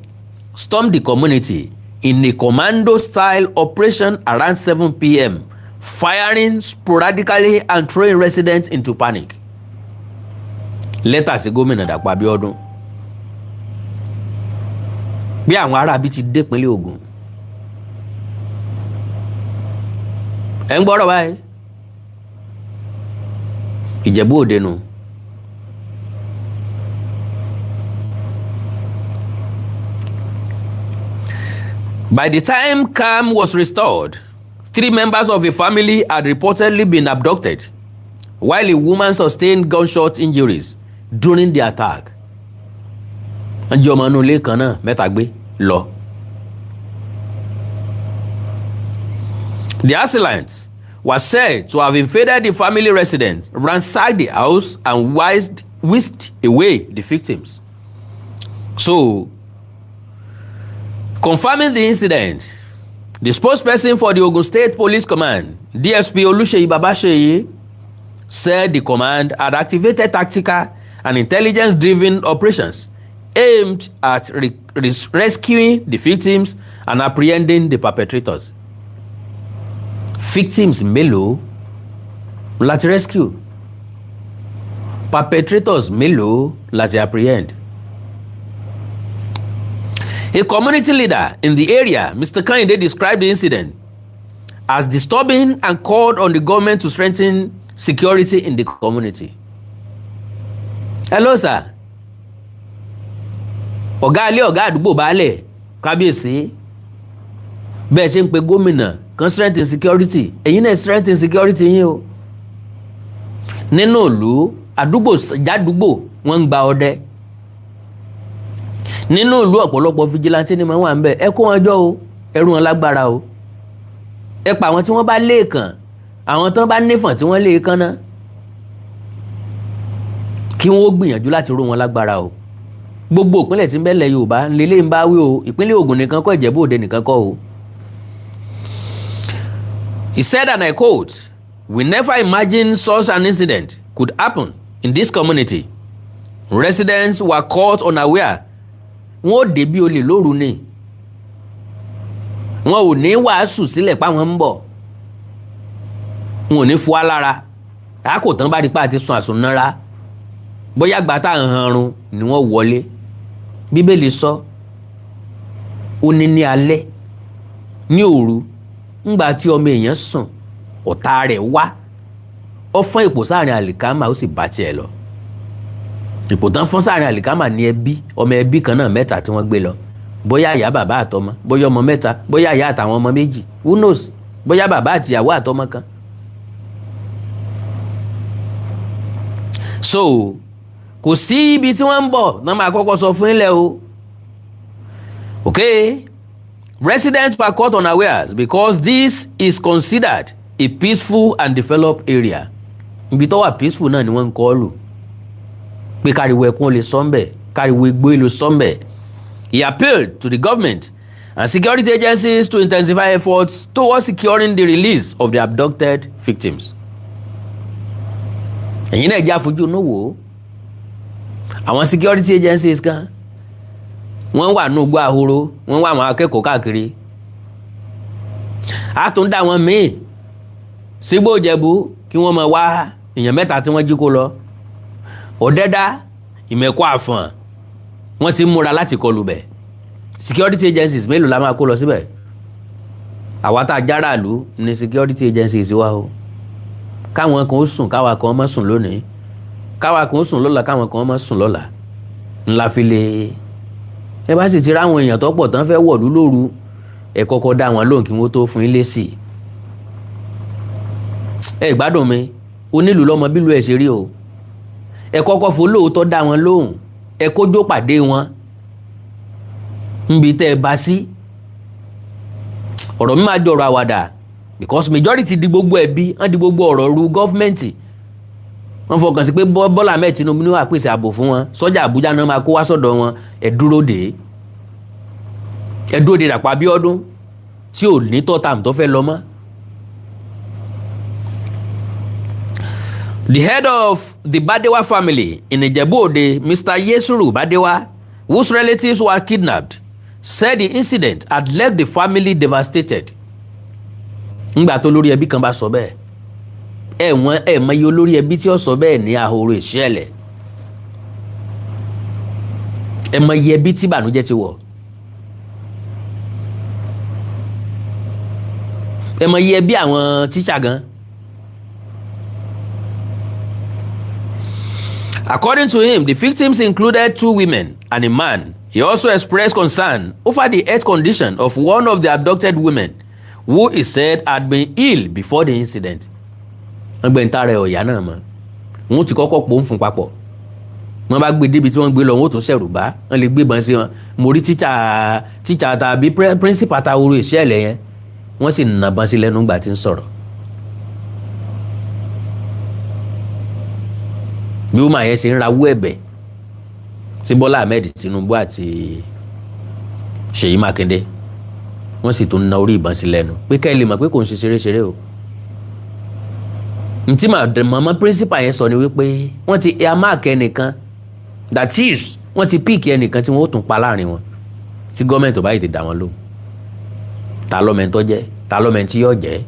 stormed the community in a commando-style operation around 7 p.m., firing sporadically and throwing residents into panic. Lẹ́tà sí gómìnà Dàpọ̀ Abíọ́dún bí àwọn aráabí ti dépínlẹ̀ Ògùn. Ẹ̀ ń gbọ́rọ̀ báyìí, Ìjẹ̀bú Òde nu. By the time calm was restored, three members of a family had reportedly been abducted, while a woman sustained gunshot injuries during the attack. Wọ́n jí ọmọ inú ilé kan náà mẹ́ta gbé lọ. The assailants were said to have invaded the family residence, ransacked the house, and whisked away the victims. So, confirming the incident, the spokesperson for the Ogun State Police Command, DSP Oluseyi Babaseyi, said the command had activated tactical and intelligence-driven operations aimed at rescuing the victims and apprehending the perpetrators. Victims mélòó la ti rescue? Perpetrators mélòó la ti apprehend? A community leader in the area, Mr. Kehinde, described the incident as disturbing and called on the government to strengthen security in the community. Hello, sir. Ọ̀gá ilé, ọ̀gá àdúgbò, baálẹ̀, kábíyèsí, bẹ́ẹ̀ ṣe ń pe gómìnà kan strengthen security, ẹ̀yin náà strengthen security yín o. Nínú ìlú, àdúgbò jádùúgbò, wọ́n ń gba ọdẹ nínú ìlú. Ọ̀pọ̀lọpọ̀ vigilante ni wọ́n wà ń bẹ̀. Ẹ kó wọn jọ o, ẹ rú wọn lágbára o. Ẹ pa àwọn tí wọ́n bá léèkàn, àwọn tán bá nífọ̀n tí wọ́n léèkàn náà, kí wọ́n ó gbìyànjú láti ró wọn lágbára o. Gbogbo ìpínlẹ̀ tí ń bẹ́lẹ̀ Yorùbá ńlẹ́lẹ́ ń bá wí o. Ìpínlẹ̀ Ògùn nìkan kọ́, Ìjẹ̀bú Òde nìkan kọ́ o. He said, and I quote, "We never imagined such an incident could happen in this community. Residents were caught unaware." Wọ́n ò dé bí olè lóru ni. Wọn ò ní wàásù sílẹ̀ páwọn ń bọ̀. Wọn ò ní fún wa lára. Àákò tán bá rí pa àti sun àsùnnára. Bóyá gba tá à ń hanrun ni wọ́n wọlé. Bíbélì sọ, ó ní ní alẹ́, ní òru, ńgbà tí ọmọ èèyàn sùn, ọ̀tá rẹ̀ wá, ó fọ́n èpò sáàrin àlìkámà, ó sì bá tiẹ̀ lọ. Ipò tán fọ́n sáàrin àlìkámà ní ẹbí, ọmọ ẹbí kan náà mẹ́ta tí wọ́n gbé lọ, bóyá ìyá, bàbá àtọmọ, bóyá ọmọ mẹ́ta, bóyá ìyá àtàwọn ọmọ méjì, who knows, bóyá bàbá àtìyàwó àtọmọ kan. So kò sí ibi tí wọ́n ń bọ̀ náà máa kọ́kọ́ sọ fún ilẹ̀ o. Okay, residents were caught unawares because this is considered a peaceful and developed area. Ibi tó wà peaceful náà ni wọ́n ń kọ́ lù pé káriwo ẹkún lè sọ́ńbẹ̀, káriwo igbó lè sọ́ńbẹ̀. He appealed to the government and security agencies to intensify efforts towards securing the release of the abducted victims. Ẹ̀yin náà jẹ́ àfojú inú wò ó. Àwọn security agencies kan, wọ́n wà ní ugbó ahoro, wọ́n wà àwọn akẹ́kọ̀ọ́ káàkiri. A tún dá wọn míì sígbó Ìjẹ̀bú kí wọ́n máa wá èèyàn mẹ́ta tí wọ́n jí kó lọ. Ọ̀dẹ́dá, Ìmẹ̀kọ Àfọ̀n, wọ́n ti múra láti kọlù bẹ̀. Security agencies mélòó la máa kó lọ síbẹ̀? Àwa tá a járàlú ní security agencies wa o. Káwọn kan ó sùn, káwa kan má sùn lónìí, káwa kan ó sùn lọ́la, káwọn kan má sùn lọ́la, ńlá fi lè. Ẹ bá sì ti ráwọn èèyàn tó pọ̀ tán fẹ́ wọ̀lú lóru, ẹ kọ́kọ́ dá wọn lóhùn kí wọ́n tó fún yín lésì. Ẹ gbádùn mi, onílù lọ́mọ bílù ẹ̀ ṣe rí o. Ẹ kọ́kọ́ fún lóòótọ́ dá wọn lóhùn, ẹ kójó pàdé wọn níbi tẹ́ ẹ bá sí. Ọ̀rọ̀ mi máa jọ̀rọ̀ àwàdà because majority di gbogbo ẹbí wọ́n di gbogbo ọ̀rọ̀ ru government. Wọ́n fọkàn sí pé Bọ́lá Ahmed Tinubu ní wàá pèsè ààbò fún wọn, sọ́jà Àbújá náà máa kó wá sọ́dọ̀ wọn. Ẹ dúró dè é, ẹ dúró de Dàpọ̀ Abíọ́dún tí ò ní tọ́tàm tó fẹ́ lọ mọ́. The head of the Badewa family in Ijebu-Ode, Mr. Yesuru Badewa, whose relatives were kidnapped, said the incident had left the family devastated. Ńgbà tó lórí ẹbí kan bá sọ bẹ́ẹ̀, ẹ wọ́n ẹ mọyì olórí ẹbí tí ó sọ bẹ́ẹ̀ ní ahoro ìṣẹ̀lẹ̀. Ẹ mọyì ẹbí tí ìbànújẹ́ ti wọ̀. Ẹ mọyì ẹbí àwọn tíṣà gan. According to him, the victims included 2 women and a man. He also expressed concern over the health condition of one of the abducted women, who he said had been ill before the incident. Wọ́n gbé níta rẹ̀ ọ̀yá náà mọ́. Wọ́n ti kọ́kọ́ pò ń fún papọ̀. Wọ́n bá gbé débi tí wọ́n gbé lọ, wọ́n ó tún ṣẹ̀rù bá. Wọ́n lè gbébọn sí wọn. Mo rí tíṣà tàbí principal ta oró ìṣẹ̀lẹ̀ yẹn. Wọ́n sì nàbọn sí lẹ́nu ìgbà tí ń sọ̀rọ̀. Bí woman yẹn ṣe ń rawọ́ ẹ̀bẹ̀ sí Bọ́lá Ahmed Tinubu àti Ṣèyí Mákindé, wọ́n sì tún na orí ìbọn sí lẹ́nu pé ká ẹ lè mọ̀ pé kò ń ṣe ṣeréṣeré o. Ntí màmá principal yẹn sọ ni wípé wọ́n ti earmark ẹnìkan, that is, wọ́n ti pick ẹnìkan tí wọ́n ó tún pa láàrin wọn tí gọ́ọ̀mẹ̀ntì ò bá yìí ti dá wọn lóhùn. Ta lọ́mọ tó jẹ́, ta lọ́mọ tí yóò jẹ́.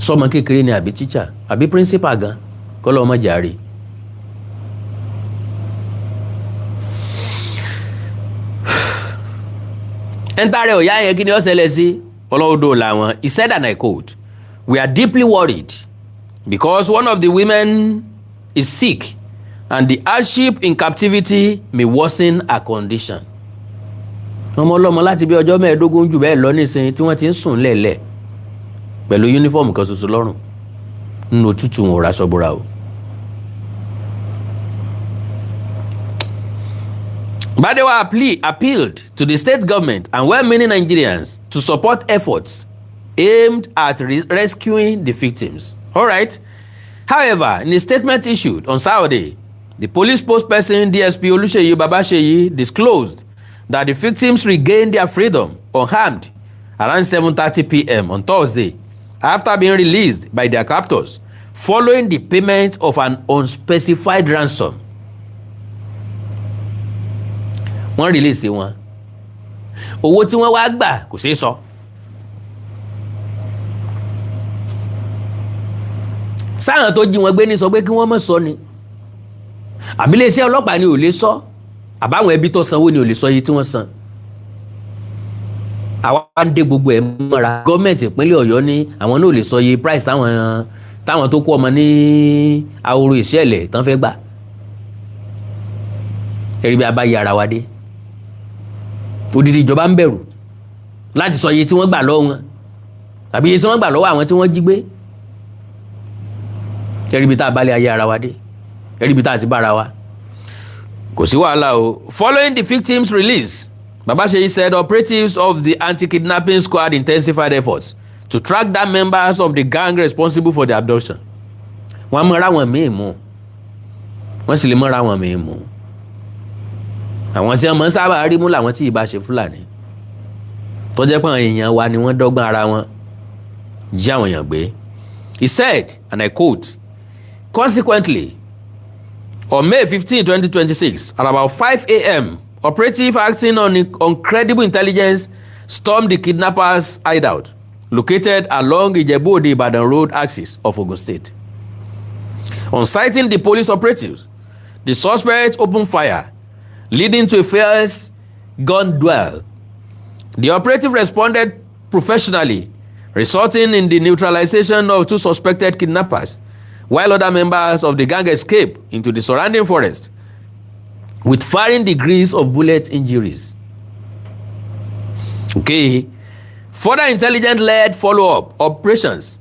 Sọmọ kékeré ni àbí teacher àbí principal gan kọ́ lọ́mọ jàre. Ẹ̀ńtàrẹ̀ ọ̀yá yẹn, kí ni ó ṣẹlẹ̀ sí ọlọ́wọ́dọ̀ làwọn? He said, and I quote, "We are deeply worried because one of the women is sick and the hardship in captivity may worsen her condition." Ọmọ ọlọ́mọ láti bí ọjọ́ 15 jù bẹ́ẹ̀ lọ nísìnyí tí wọ́n ti ń sùn lẹ̀lẹ̀ pẹ̀lú uniform kan ṣoṣo lọ́rùn nínú òtútù, wọn ò raṣọ bora o. Badewa appealed to the state government and well-meaning Nigerians to support efforts aimed at rescuing the victims. All right. However, in a statement issued on Saturday, the police spokesperson, DSP Oluseyi Babaseyi, disclosed that the victims regained their freedom unharmed around 7:30 p.m. on Thursday after being released by their captors following the payment of an unspecified ransom. Wọ́n release wọn, owó tí wọ́n wá gbà kò ṣeé sọ. Sáwọn tó jí wọn gbé ní sọ pé kí wọ́n má sọ ni, àbí iléeṣẹ́ ọlọ́pàá ni ò lè sọ, àbáwọn ẹbí tó sanwó ni ò lè sọ iye tí wọ́n san. Àwa ń dé gbogbo ẹ̀ mọ́ra. Gọ́ọ̀mẹ̀ntì ìpínlẹ̀ Ọ̀yọ́ ní àwọn náà ò lè sọ iye price táwọn tó kó ọmọ ní ahoro ìṣẹ̀lẹ̀ tán fẹ́ gbà. Ẹ̀rí bí a bá yí ara wa dé, odidi ìjọba ń bẹ̀rù láti sọ iye tí wọ́n gbà lọ́wọ́ wọn tàbí iye tí wọ́n gbà lọ́wọ́ àwọn tí wọ́n jí gbé. Ẹ̀rí bí tá a bá lé ayé ara wa dé, ẹ̀rí bí tá a ti bára wa. Kò sí wàhálà o. Following the victims' release, Babaseyi said operatives of the anti-kidnapping squad intensified efforts to track down members of the gang responsible for the abduction. Wọ́n mọ̀ra wọn míì mú, wọ́n sì lè mọ̀ra wọn míì mú. Àwọn tí wọ́n mọ̀ sábà rí mú làwọn tí ìbá ṣe Fúlàní tó jẹ́ pé àwọn èèyàn wa ni wọ́n dọ́gbọ́n ara wọn jí àwọn èèyàn gbé. He said, and I quote, "Consequently, on May 15, 2026, at about 5 a.m., operative acting on credible intelligence stormed the kidnappers' hideout located along Ijebu-Ode Ibadan Road axis of Ogun State. On sighting the police operatives, the suspects opened fire, leading to a fierce gun duel. The operative responded professionally, resulting in the neutralization of two suspected kidnappers, while other members of the gang escaped into the surrounding forest with varying degrees of bullet injuries." Okay. Further intelligence-led follow-up operations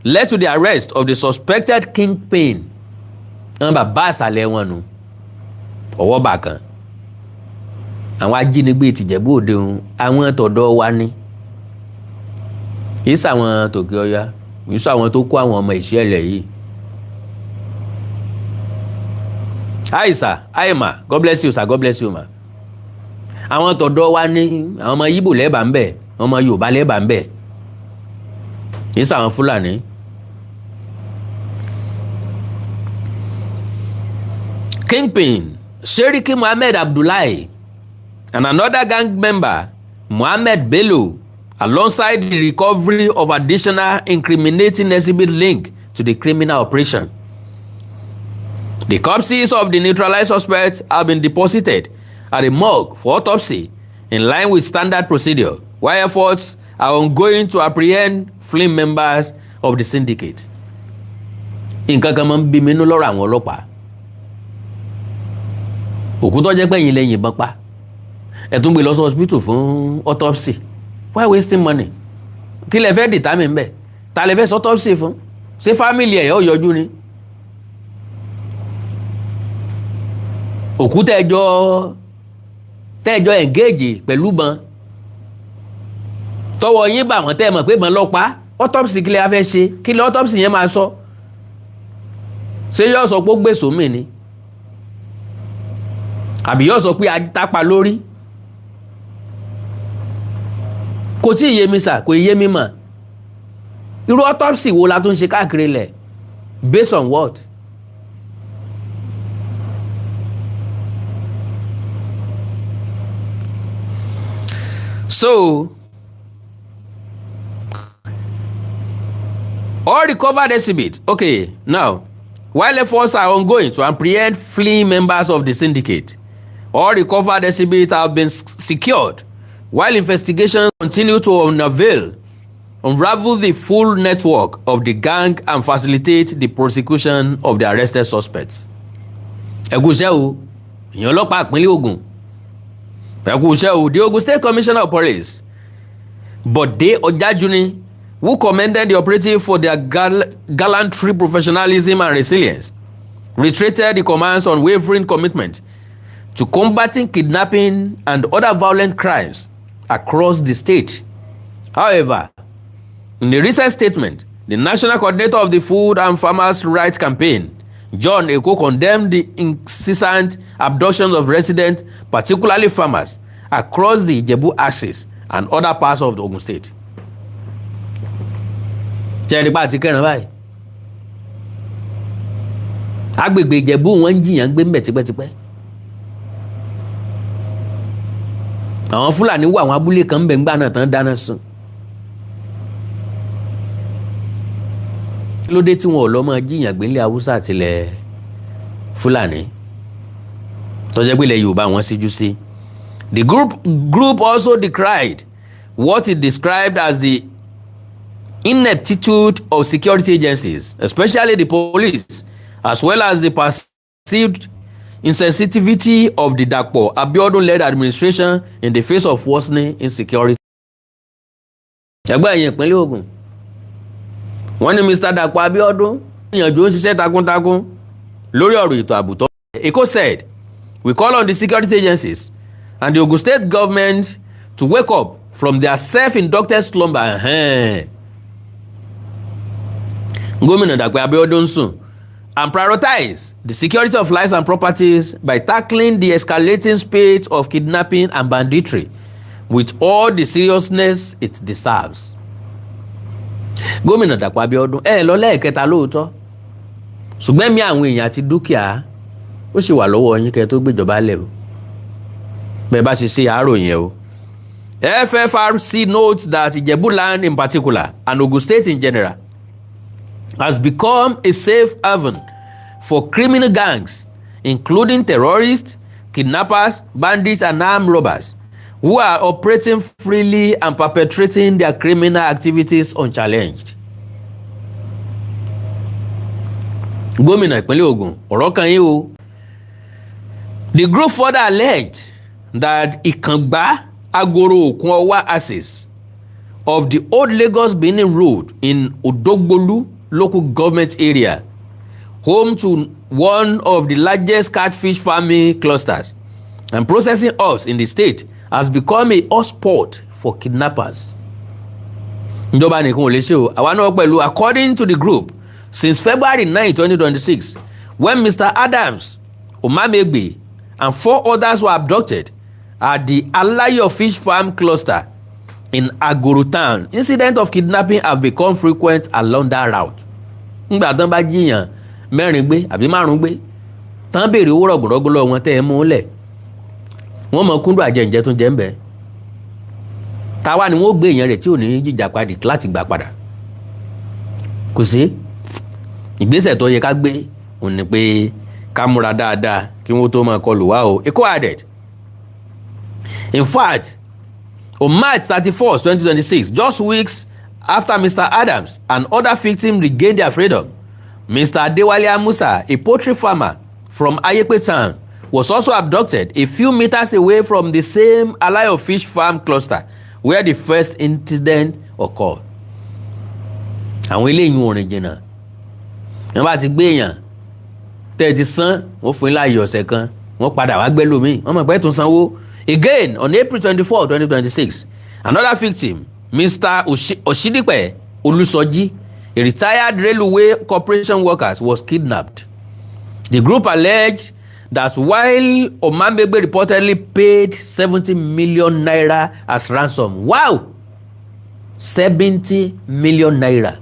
led to the arrest of the suspected kingpin. Wọ́n bàbá àṣàlẹ̀ wọn nù. Ọwọ́ bà kan. Àwọn ajínigbé tìjẹ̀bú òde òun, àwọn tọ̀dọ̀ wa ni. Kì í sàwọn tòkè ọya, kì í sàwọn tó kó àwọn ọmọ ìṣẹ̀lẹ̀ yìí. Hi sir, hi ma, God bless you sir, God bless you ma. Àwọn tọ̀dọ̀ wa ní, àwọn ọmọ Yíbò lẹ́ẹ̀bà ń bẹ̀, àwọn ọmọ Yorùbá lẹ́ẹ̀bà ń bẹ̀, kì í sàwọn Fúlàní. Kingpin Seriki Muhammed Abdullahi and another gang member, Muhammed Bello, alongside the recovery of additional incriminating exhibit linked to the criminal operation. The corpses of the neutralized suspects have been deposited at a morgue for autopsy in line with standard procedure, while efforts are ongoing to apprehend fleeing members of the syndicate. Nǹkan kan máa ń bí mi nínú lọ́rọ̀ àwọn ọlọ́pàá. Òkú tó jẹ́ pé ẹ̀yin lẹ yìnbọn pa, ẹ tún gbé lọ sí hospital fún autopsy. Why wasting money? Kí lẹ fẹ́ determine bẹ́ẹ̀? Ta lẹ fẹ́ sọ autopsy fún? Ṣé family ẹ̀ yóò yọjú ni? Òkú tẹ́ẹ̀jọ engage pẹ̀lú bọn, tọwọ́ yín bà wọ́n, tẹ́ ẹ mọ̀ pé bọn lọ́pàá, autopsy kí lẹ wá fẹ́ ṣe? Kí lẹ autopsy yẹn máa sọ? Ṣé yóò sọ pé ó gbèsò mì ni, àbí yóò sọ pé atápa lórí? Kò tí ì yé mi sà, kò ì yé mi mọ̀. Irú autopsy wo la tún ṣe káàkiri lẹ̀? Based on what? So All recovered exhibit. Okay, now, while efforts are ongoing to apprehend fleeing members of the syndicate, all recovered exhibits have been secured while investigations continue to unravel the full network of the gang and facilitate the prosecution of the arrested suspects. Ẹ kú iṣẹ́ o, ìyẹn ọlọ́pàá ìpínlẹ̀ Ògùn. Ẹ kú iṣẹ́ o. The Ogun State Commissioner of Police, Bode Ojajuni, who commended the operative for their gallantry, professionalism and resilience, reiterated the command's unwavering commitment to combating kidnapping and other violent crimes across the state. However, in a recent statement, the national coordinator of the Food and Farmers' Rights Campaign, John Eko, condemned the incessant abductions of residents, particularly farmers, across the Ijebu axis and other parts of the Ogun State. Ṣé ẹni pa àti kẹrin báyìí? Agbègbè Ìjẹ̀bú wọn ń jiyàn gbé mbẹ̀ tipẹ́tipẹ́. Àwọn Fúlàní wọ àwọn abúlé kan mbẹ̀ ńgbà náà tán dáná sun. Kí ló dé tí wọn ò lọ máa jiyàn gbé nílẹ̀ Haúsá àtìlẹ̀ Fúlàní tó jẹ́ pé ilẹ̀ Yorùbá wọn síjú sí? The group also decried what it described as the ineptitude of security agencies, especially the police, as well as the perceived insensitivity of the Dapo Abiodun-led administration in the face of worsening insecurity. Ẹgbẹ́ ẹ̀yìn ìpínlẹ̀ Ògùn, wọ́n ní Mr. Dapo Abiodun gbìyànjú ń ṣiṣẹ́ takuntakun lórí ọ̀rọ̀ ètò ààbò tó. Eko said, "We call on the security agencies and the Ogun State government to wake up from their self-inducted slumber." Gómìnà Dàpọ̀ Abiodun sùn, "and prioritize the security of lives and properties by tackling the escalating spate of kidnapping and banditry with all the seriousness it deserves." Gómìnà Dàpọ̀ Abiodun, ẹ lọ lẹ́ẹ̀kẹta lóòótọ́, ṣùgbọ́n ẹ̀mí àwọn èèyàn àti dúkìá ó sì wà lọ́wọ́ yín kẹ́ tó gbéjọba lẹ̀ o. Bẹ́ẹ̀ bá ṣe ṣe àárò yẹn o. FFRC notes that Ijebu land in particular and Ogun State in general has become a safe haven for criminal gangs, including terrorists, kidnappers, bandits, and armed robbers, who are operating freely and perpetrating their criminal activities unchallenged. Gómìnà ìpínlẹ̀ Ògùn, ọ̀rọ̀ kan yín o. The group further alleged that Ìkàngbá Agoro Òkun Ọwá axis of the Old Lagos Benin Road in Odogbolu Local Government Area, home to one of the largest catfish farming clusters and processing hubs in the state, has become a hotspot for kidnappers. Ìjọba nìkan ò lè ṣe o, àwa náà pẹ̀lú. According to the group, since February 9, 2026, when Mr. Adams Omamegbe and four others were abducted at the Alayo Fish Farm cluster in Agoro town, incidents of kidnapping have become frequent along that route. Ngbà tán bá jiyàn mẹ́rin gbé àbí márùn gbé tán, béèrè owó rọ̀gùrọ̀gù lọ́wọ́ wọn, tẹ́ ẹ mú lẹ̀, wọ́n mọ kúndùn àjẹǹjẹ tó jẹ́ ń bẹ́. Táwa ni wọ́n gbé èèyàn rẹ̀ tí ò ní jìjà padì láti gbà padà? Kò sí ìgbésẹ̀ tó yẹ ká gbé òun ni pé ká múra dáadáa kí wọ́n tó máa kọlù wá o. Eko added, "In fact, on March 31st, 2026, just weeks after Mr. Adams and other victims regained their freedom, Mr. Adewale Amusa, a poultry farmer from Ayepe town, was also abducted a few meters away from the same Alayo Fish Farm cluster where the first incident occurred." Àwọn eléyìí ò rìn jìnnà. Wọ́n bá ti gbé èèyàn tẹ́ ẹ ti san, wọ́n fún yín láàyè ọ̀sẹ̀ kan, wọ́n padà wá gbẹ́ lómi, wọ́n mọ̀ pé tún sanwó. Again, on April 24, 2026, another victim, Mr. Oshidipe Olusoji, a retired railway corporation worker, was kidnapped. The group alleged that while Omamegbe reportedly paid ₦70 million as ransom, wow, ₦70 million náà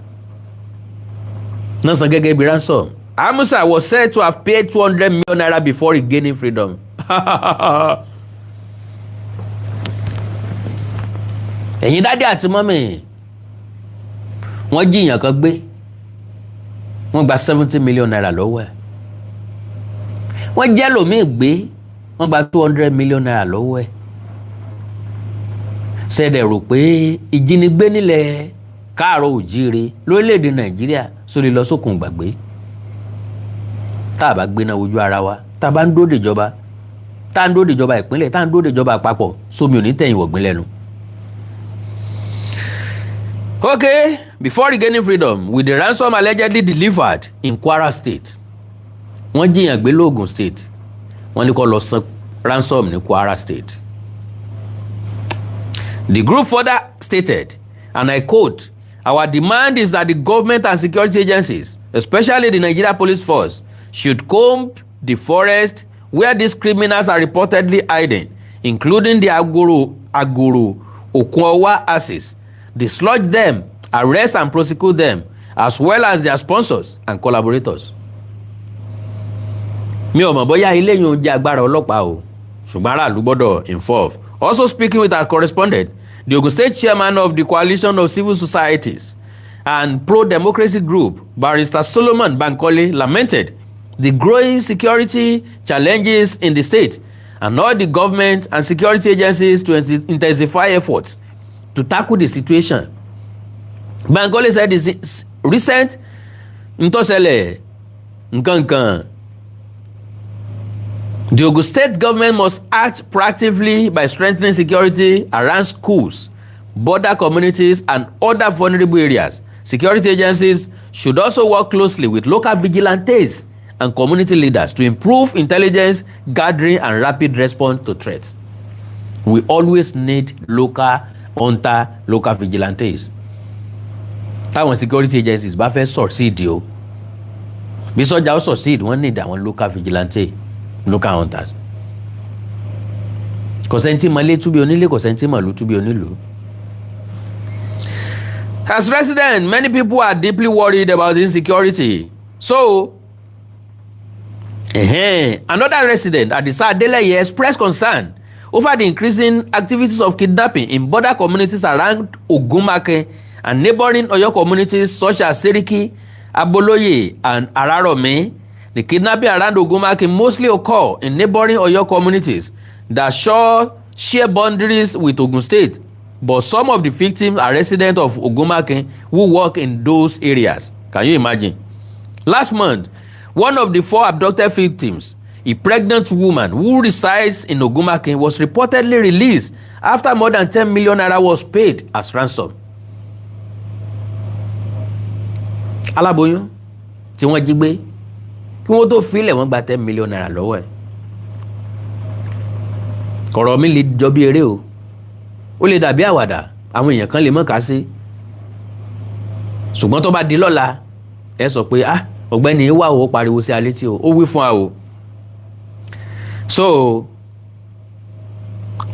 san gẹ́gẹ́ bí ransom, Amusa was said to have paid ₦200 million before regaining freedom. Ẹ̀yin daddy àti mummy, wọ́n jíyàn kan gbé, Wọ́n gba ₦70 million lọ́wọ́ ẹ̀. Wọ́n jẹ́ lòmíì gbé, wọ́n gba ₦200 million lọ́wọ́ ẹ̀. Ṣẹ̀dẹ̀ rò pé ìjínigbé nílẹ̀ káàárọ̀ òjíire lórílẹ̀‐èdè Nàìjíríà sórí lọ sókun gbàgbé? Tá a bá gbéná wojú ara wa, tá a bá ń dúró dèjọba, tá a ń dúró dèjọba ìpínlẹ̀, tá a ń dúró dèjọba àpapọ̀, sómi ò ní tẹ̀yìn wọ̀gbìn lẹ́nu. Okay, before regaining freedom with the ransom allegedly delivered in Kwara State. Wọ́n jí èèyàn gbé lóògùn State, wọ́n ní kó lọ san ransom ní Kwara State. The group further stated, and I quote, "Our demand is that the government and security agencies, especially the Nigeria Police Force, should comb the forest where these criminals are reportedly hiding, including the Agoro Okunowa axis, dislodge them, arrest and prosecute them, as well as their sponsors and collaborators." Mi ò mọ̀ bóyá eléyìí ń jẹ́ agbára ọlọ́pàá o, ṣùgbọ́n aráàlú gbọ́dọ̀ involve. Also speaking with our correspondent, the Ogun State chairman of the Coalition of Civil Societies and Pro-Democracy Group, Barrister Solomon Bankole, lamented the growing security challenges in the state and urged the government and security agencies to intensify efforts to tackle the situation. Bankole said the recent ntọ́sẹ̀lẹ̀ nkankan, the Ogun State government must act proactively by strengthening security around schools, border communities, and other vulnerable areas. Security agencies should also work closely with local vigilantes and community leaders to improve intelligence gathering and rapid response to threats. We always need local hunter, local vigilantes. Táwọn security agencies bá fẹ́ succeed o, bí sọ́jà ó succeed, wọ́n need àwọn local vigilante, local hunters. Kò sẹ́ni tí mọ̀lé túbí onílé, kò sẹ́ni tí mọ̀lú túbí onílùú. As residents, many people are deeply worried about insecurity. So, another resident, Adisa Adeleye, expressed concern over the increasing activities of kidnapping in border communities around Ogunmake and neighboring Oyo communities such as Seriki, Aboloye, and Araromi. The kidnapping around Ogunmake mostly occur in neighboring Oyo communities that share boundaries with Ogun State, but some of the victims are residents of Ogunmake who work in those areas. Can you imagine? Last month, one of the four abducted victims, a pregnant woman who resides in Ogunmake, was reportedly released after more than 10 million naira was paid as ransom. Aláboyún tí wọ́n jí gbé, kí wọ́n tó filẹ̀, wọ́n gba ₦10 million lọ́wọ́ ẹ̀. Ọ̀rọ̀ mi lè jọ bí eré o, ó lè dàbí àwàdà, àwọn èèyàn kan lè mọ̀ ká sí, ṣùgbọ́n tó bá di lọ́la, ẹ sọ pé, "Ah, ọ̀gbẹ́ni wà ó pariwo sí alẹ́ tí o ó wí fún wa o." So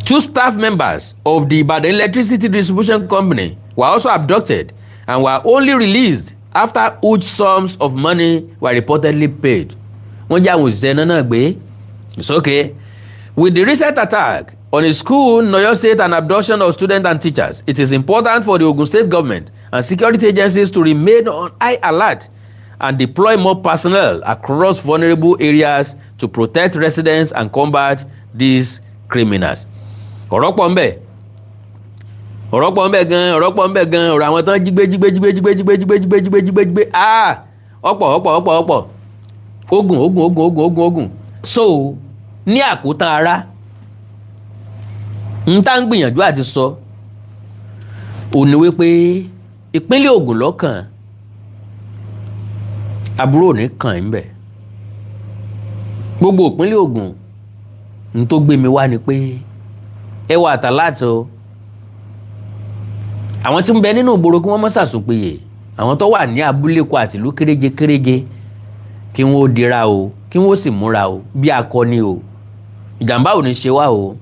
two staff members of the Ibadan Electricity Distribution Company were also abducted and were only released after huge sums of money were reportedly paid. Wọ́n jẹ́ àwọn òṣìṣẹ́ iná náà gbé. It's okay. With the recent attack on a school in Oyo State and abduction of students and teachers, it is important for the Ogun State government and security agencies to remain on high alert and deploy more personnel across vulnerable areas to protect residents and combat these criminals. Ọ̀rọ̀ pọ̀ ńbẹ̀, ọ̀rọ̀ pọ̀ ńbẹ̀ gan, ọ̀rọ̀ pọ̀ ńbẹ̀ gan. Ọ̀rọ̀ àwọn tán jígbé jígbé jígbé jígbé jígbé jígbé jígbé jígbé jígbé jígbé, ah, ọ̀pọ̀ ọ̀pọ̀ ọ̀pọ̀ ọ̀pọ̀, ogun ogun ogun ogun ogun ogun. So ní àkótán ara n tá ń gbìyànjú àti sọ ò ní wípé ìpínlẹ̀ Ògùn lọ́kàn àbúrò ní kàn ń bẹ̀. Gbogbo ìpínlẹ̀ Ògùn, n tó gbé mi wá ni pé ẹ wà àtàláàtì o. Àwọn tí ń bẹ nínú ìgboro, kí wọ́n má ṣàsùnpìyè. Àwọn tó wà ní abúlé kọ àtìlú kéréje kéréje, kí wọ́n ó dira o, kí wọ́n ó sì múra o bí akọni o. Ìjàmbá ò ní ṣe wá o,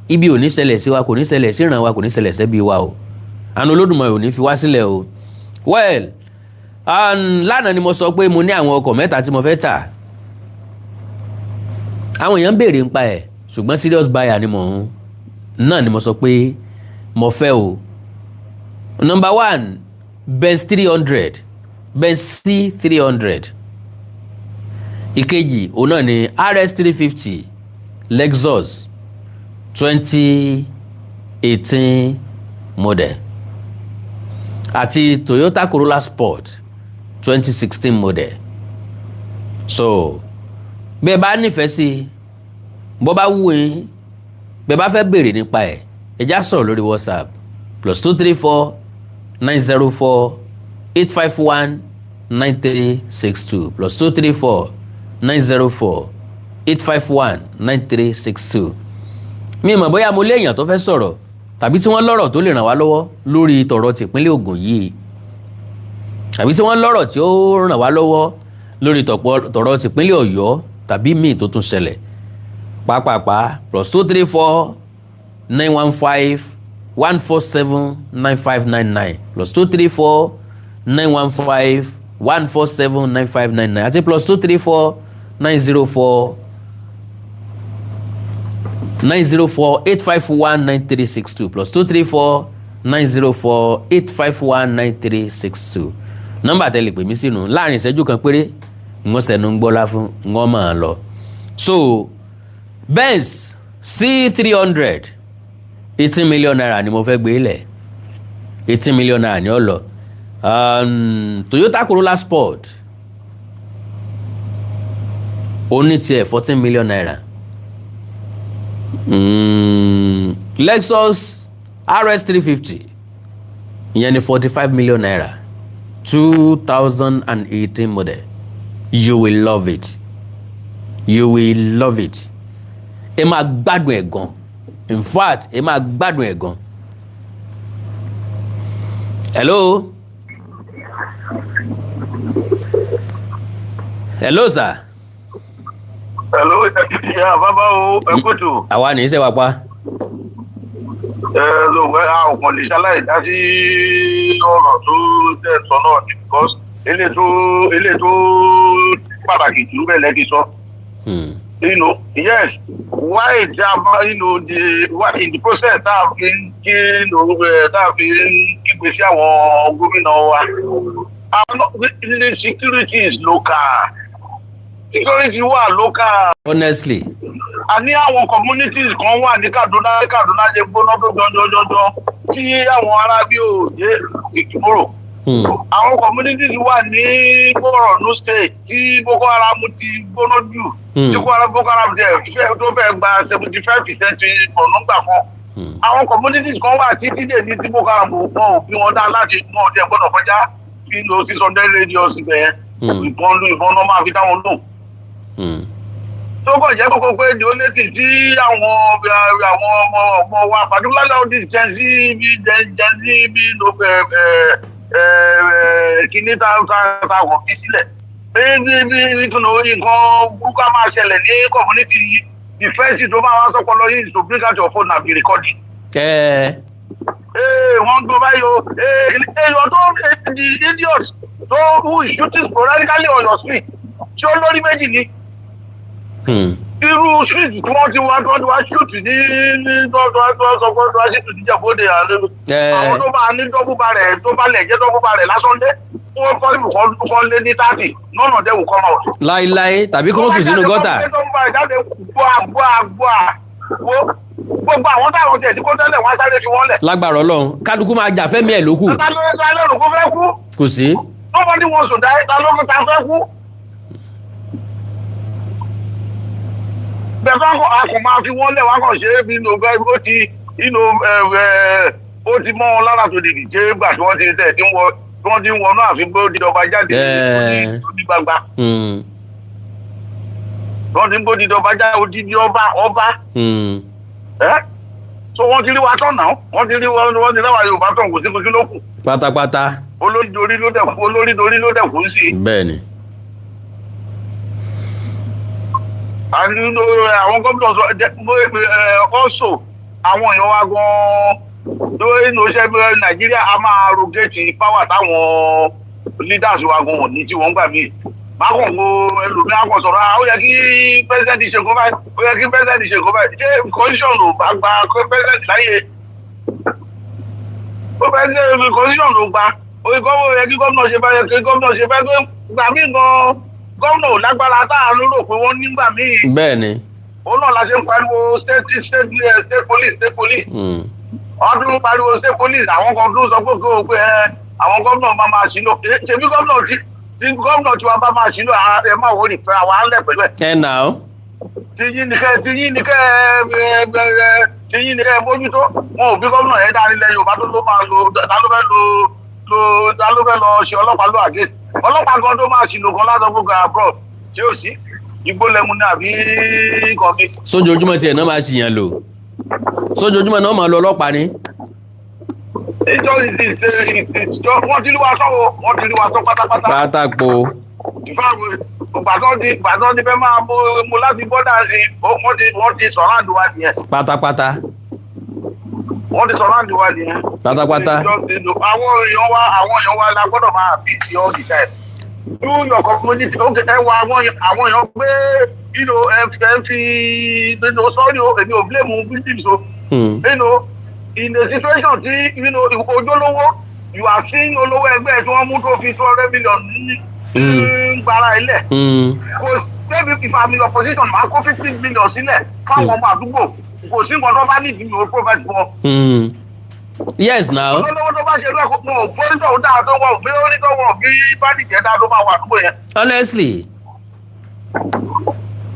ibi ò ní ṣẹlẹ̀ sí wa, kò ní ṣẹlẹ̀ sí ìran wa, kò ní ṣẹlẹ̀ sẹ́bí wa o. Àánú Olódùmarè ò ní fi wá sílẹ̀ o. Well, lánàá ni mo sọ pé mo ní àwọn ọkọ̀ mẹ́ta tí mo fẹ́ tà. Àwọn èèyàn ń béèrè nípa ẹ̀, ṣùgbọ́n serious buyer ni mò ń náà ni mo sọ pé mo fẹ́ o. Number one, Benz 300. Benz C 300. Ìkejì òun náà ni RS 350 Lexus 2018 model àti Toyota Corolla Sport 2016 model. So bẹ́ẹ̀ bá nífẹ̀ẹ́ sí, bó bá wù yín, bẹ́ẹ̀ bá fẹ́ béèrè nípa ẹ̀, ẹ já sọ̀rọ̀ lórí WhatsApp, +234 904 851 9362, +234 904 851 9362. Mi mọ̀ bóyá mo léèyàn tó fẹ́ sọ̀rọ̀ tàbí tí wọ́n lọ́rọ̀ tó lè ràn wá lọ́wọ́ lórí tọ̀rọ̀ tìpínlẹ̀ Ògùn yìí, tàbí tí wọ́n lọ́rọ̀ tí ó ràn wá lọ́wọ́ lórí tọ̀rọ̀ tìpínlẹ̀ Ọ̀yọ́ tàbí míì tó tún ṣẹlẹ̀ pàápàá, +234 915 147 9599, +234 915 147 9599 àti +234 904 904 851 9362, +234 904 851 9362. Nọ́mbà tẹ́ lè pè mí sínú láàrin ìṣẹ́jú kan péré, ń sẹ́nu ń gbọ́lá fún ń máa lọ. So Benz C 300, ₦18 million ni mo fẹ́ gbé lẹ̀, ₦18 million ni ó lọ. Toyota Corolla Sport ó ní tiẹ̀ ₦14 million. Lexus RS 350, ìyẹn ní ₦45 million, 2018 model. You will love it, you will love it. Ẹ máa gbádùn ẹ̀ gan. In fact, ẹ máa gbádùn ẹ̀ gan. Hello, hello sir. Hello, yeah, bàbá o, ẹ kóòtù. Àwa ní í ṣe wá pa. Ẹ ló wẹ́ a ò kàn lè ṣaláì dá sí ọ̀rọ̀ tó tẹ̀ sọ náà ni because ilé tó pàtàkì jù bẹ́ẹ̀ lẹ́kì sọ. Yes, why jama, the why in the process tá a fi ń kí tá a fi ń kígbe sí àwọn gómìnà wa. The security is local. Security wà local. Honestly. A ní àwọn communities kan wà ní Kaduna. Kaduna ṣe gbóná tó jọjọjọjọ tí àwọn arábí ò dé ìtúmọ̀rò. Àwọn communities wà ní Borno State tí Boko Haram ti gbóná jù. Tí Boko Haram jẹ tó fẹ́ gba 75% Borno gbà kan. Àwọn communities kan wà tí dídè ní tí Boko Haram wọn ò bí wọn dá láti wọn ò jẹ gbọ́dọ̀ kọjá fi lo 600 radius ibẹ̀ yẹn. Ìbọn lu ìbọn náà máa fi dáwọn lò. Tó kàn jẹ́ kókó pé the only thing tí àwọn ọmọ wa, particularly all this Gen Z bí Gen Z bí lo ẹ ẹ ẹ kíní tá wọ̀ fi sílẹ̀ bí nítorí nǹkan burúkú á máa ṣẹlẹ̀ ní community yìí, the first thing tó máa wá sọ́pọ̀ lọ yìí is to bring out your phone and be recording. Ee, wọ́n gbọ́ báyìí o. Ee, èèyàn tó the idiot tó who is shooting sporadically on your street, ṣé ó lórí méjì ni? Irú street tí wọ́n ti wá tí wọ́n ti wá shoot ní tó sọ pé tó wá shoot ní Ìjẹ̀bú-Òde àlẹ́ àwọn tó bá ní double barrel, tó bá lẹ̀ jẹ́ double barrel lásán dé, wọ́n kọ́ ibùkọ́ lé ní 30, none of them will come out. Láíláí, tàbí kó sùn sínú gọ́tà. Double barrel jáde, gbọ́à gbọ́à gbọ́à wo gbogbo àwọn táwọn tiẹ̀ tí kò tẹ́lẹ̀, wọ́n á sáré fi wọ́n lẹ̀. Lágbára Ọlọ́run, kálukú máa jà fẹ́mi ẹ̀ lókù. Ta ló rò kó fẹ́ kú? Kò sí. Nobody wants to die. Ta ló ta fẹ́ kú? Bẹ́ẹ̀ bá a kò máa fi wọ́n lẹ̀, wọ́n kàn ṣe é bí inú bẹ́ẹ̀ ó ti inú ẹ ó ti mọ́ wọn lára tó dìdì ṣé gbà tí wọ́n ti tẹ̀ tí wọ́n tí wọ́n ti ń wọnú àfi pé ó di ọba jáde ó di gbangba. Wọ́n ti ń bó di ọba jáde, ó di ọba ọba. Ẹ́ so wọ́n ti rí wa tán náà, wọ́n ti rí wọn, wọ́n ti láwa Yorùbá tán, kò sí kò sí ló kù. Pátápátá. Olórí dorí ló dẹ̀ kú, olórí dorí ló dẹ̀ kú sí i. Bẹ́ẹ̀ ni. And àwọn gómìnà sọ also àwọn èèyàn wa gan-an lórí inú iṣẹ́ bí Nàìjíríà a máa rogate power táwọn leaders wa gan-an ní tí wọ́n gbà mí. Máa kàn wo ẹlòmíràn kan sọ̀rọ̀, "Ah, ó yẹ kí president ṣe nǹkan báyìí, ó yẹ kí president ṣe nǹkan báyìí." Ṣé constitution ò bá gba president láyè? Ó president constitution ló gba. Oye gómìnà yẹ kí gómìnà ṣe báyẹ kí gómìnà ṣe báyẹ pé gbà mí gan gómìnà ò lágbára tá à ń rò pé wọ́n nígbà míì. Bẹ́ẹ̀ ni. Òun náà la ṣe ń pariwo state state state police, state police. Wọ́n tún ń pariwo state police. Àwọn kan tún sọ pé kó o pé ẹ àwọn gómìnà máa máa ṣìlò. Ṣèbí gómìnà tí gómìnà tiwa bá máa ṣìlò, ẹ má wọlé fẹ́ àwa á lẹ̀ pẹ̀lú ẹ̀. Ẹ nà ó. Tiyín ni kẹ́ ẹ ẹ tiyín ni kẹ́ ẹ mójútó. Wọn ò bí gómìnà yẹn dání lẹ Yorùbá tó ló máa lo ta ló fẹ́ lo lo ta ló fẹ́ lọ ṣe ọlọ́pàá ló àgé ọlọ́pàá gan tó máa ṣìlò kan látọ̀ gbogbo abroad tí ó sí igbó lẹ́mu ní àbí nǹkan mi. Sójoojúmọ́ tiẹ̀ náà máa ṣìyàn lò, sójoojúmọ́ náà máa lọ ọlọ́pàá ni. Ìjọ ìjọ wọ́n ti rí wa sọ́wọ́, wọ́n ti rí wa sọ pátápátá. Pátákó. Gbàtọ́ ti fẹ́ máa mú láti bọ́dà sí, wọ́n ti sọ̀rọ̀ àdúrà nìyẹn. Pátápátá. Wọ́n ti sọ̀rọ̀ àdúrà nìyẹn. Pátápátá. Àwọn èèyàn wa la gbọ́dọ̀ máa bí ti all the time. Do your community, okay. Ẹ wọ àwọn èèyàn pé ẹ fi sorry o, èmi ò blame victims o. In a situation tí ojúlówó, you are seeing olówó ẹgbẹ́ tí wọ́n mú tó fi 200 million ní gbára ilẹ̀. Kò maybe if I'm in your position, máa kó 50 million sílẹ̀ fáwọn ọmọ àdúgbò. Kò sí nǹkan tó bá nídìí mi ò provide fún ọ. Yes now. Olówó tó bá ṣe lóko wọn ò bórí tó dáa tó wọn ò bí orí tó wọn ò bí bá nìjẹ́ dáa tó máa wà àdúgbò yẹn. Honestly.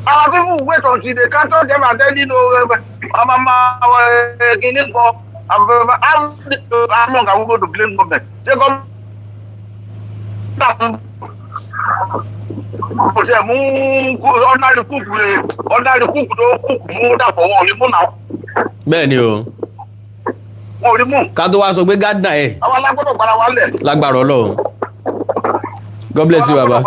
Our people wait until they capture them and then mama kini kan, how long are we going to blame government? Ṣé government kò tẹ̀ mú ordinary cook rẹ̀, ordinary cook tó cook mú dàpọ̀, wọn ò rí mú náà? Bẹ́ẹ̀ ni o. Wọn ò rí mú. Ká tó wá sọ pé gádà ẹ̀. Àwọn alágbọ́dọ̀ gbára wa lẹ̀. Lágbára Ọlọ́run. God bless you, baba.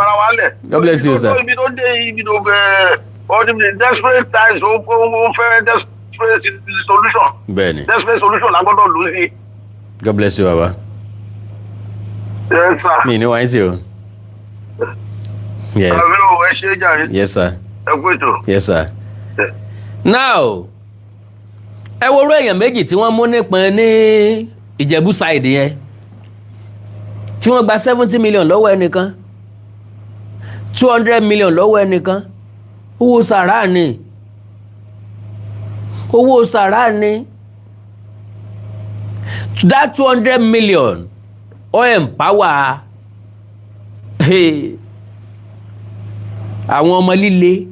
God bless you, sir. Ibi tó dé, ibi tó bẹ̀rẹ̀ ọdún desperate times, ó fẹ́ desperate solution. Bẹ́ẹ̀ni. Desperate solution la gbọ́dọ̀ lò sí. God bless you, baba. Yes, sir. Mi ní wáyé sí o. Yes. Àmì ò, ẹ ṣe é jàre. Yes, sir. Ẹ kú ètò. Yes, sir. Now, ẹ wo orú èèyàn méjì tí wọ́n mú nípọn ní Ìjẹ̀bú side yẹn, tí wọ́n gba 70 million lọ́wọ́ ẹnìkan, 200 million lọ́wọ́ ẹnìkan. Owó sàrà ni, owó sàrà ni. That 200 million ó empower, hey, àwọn ọmọ líle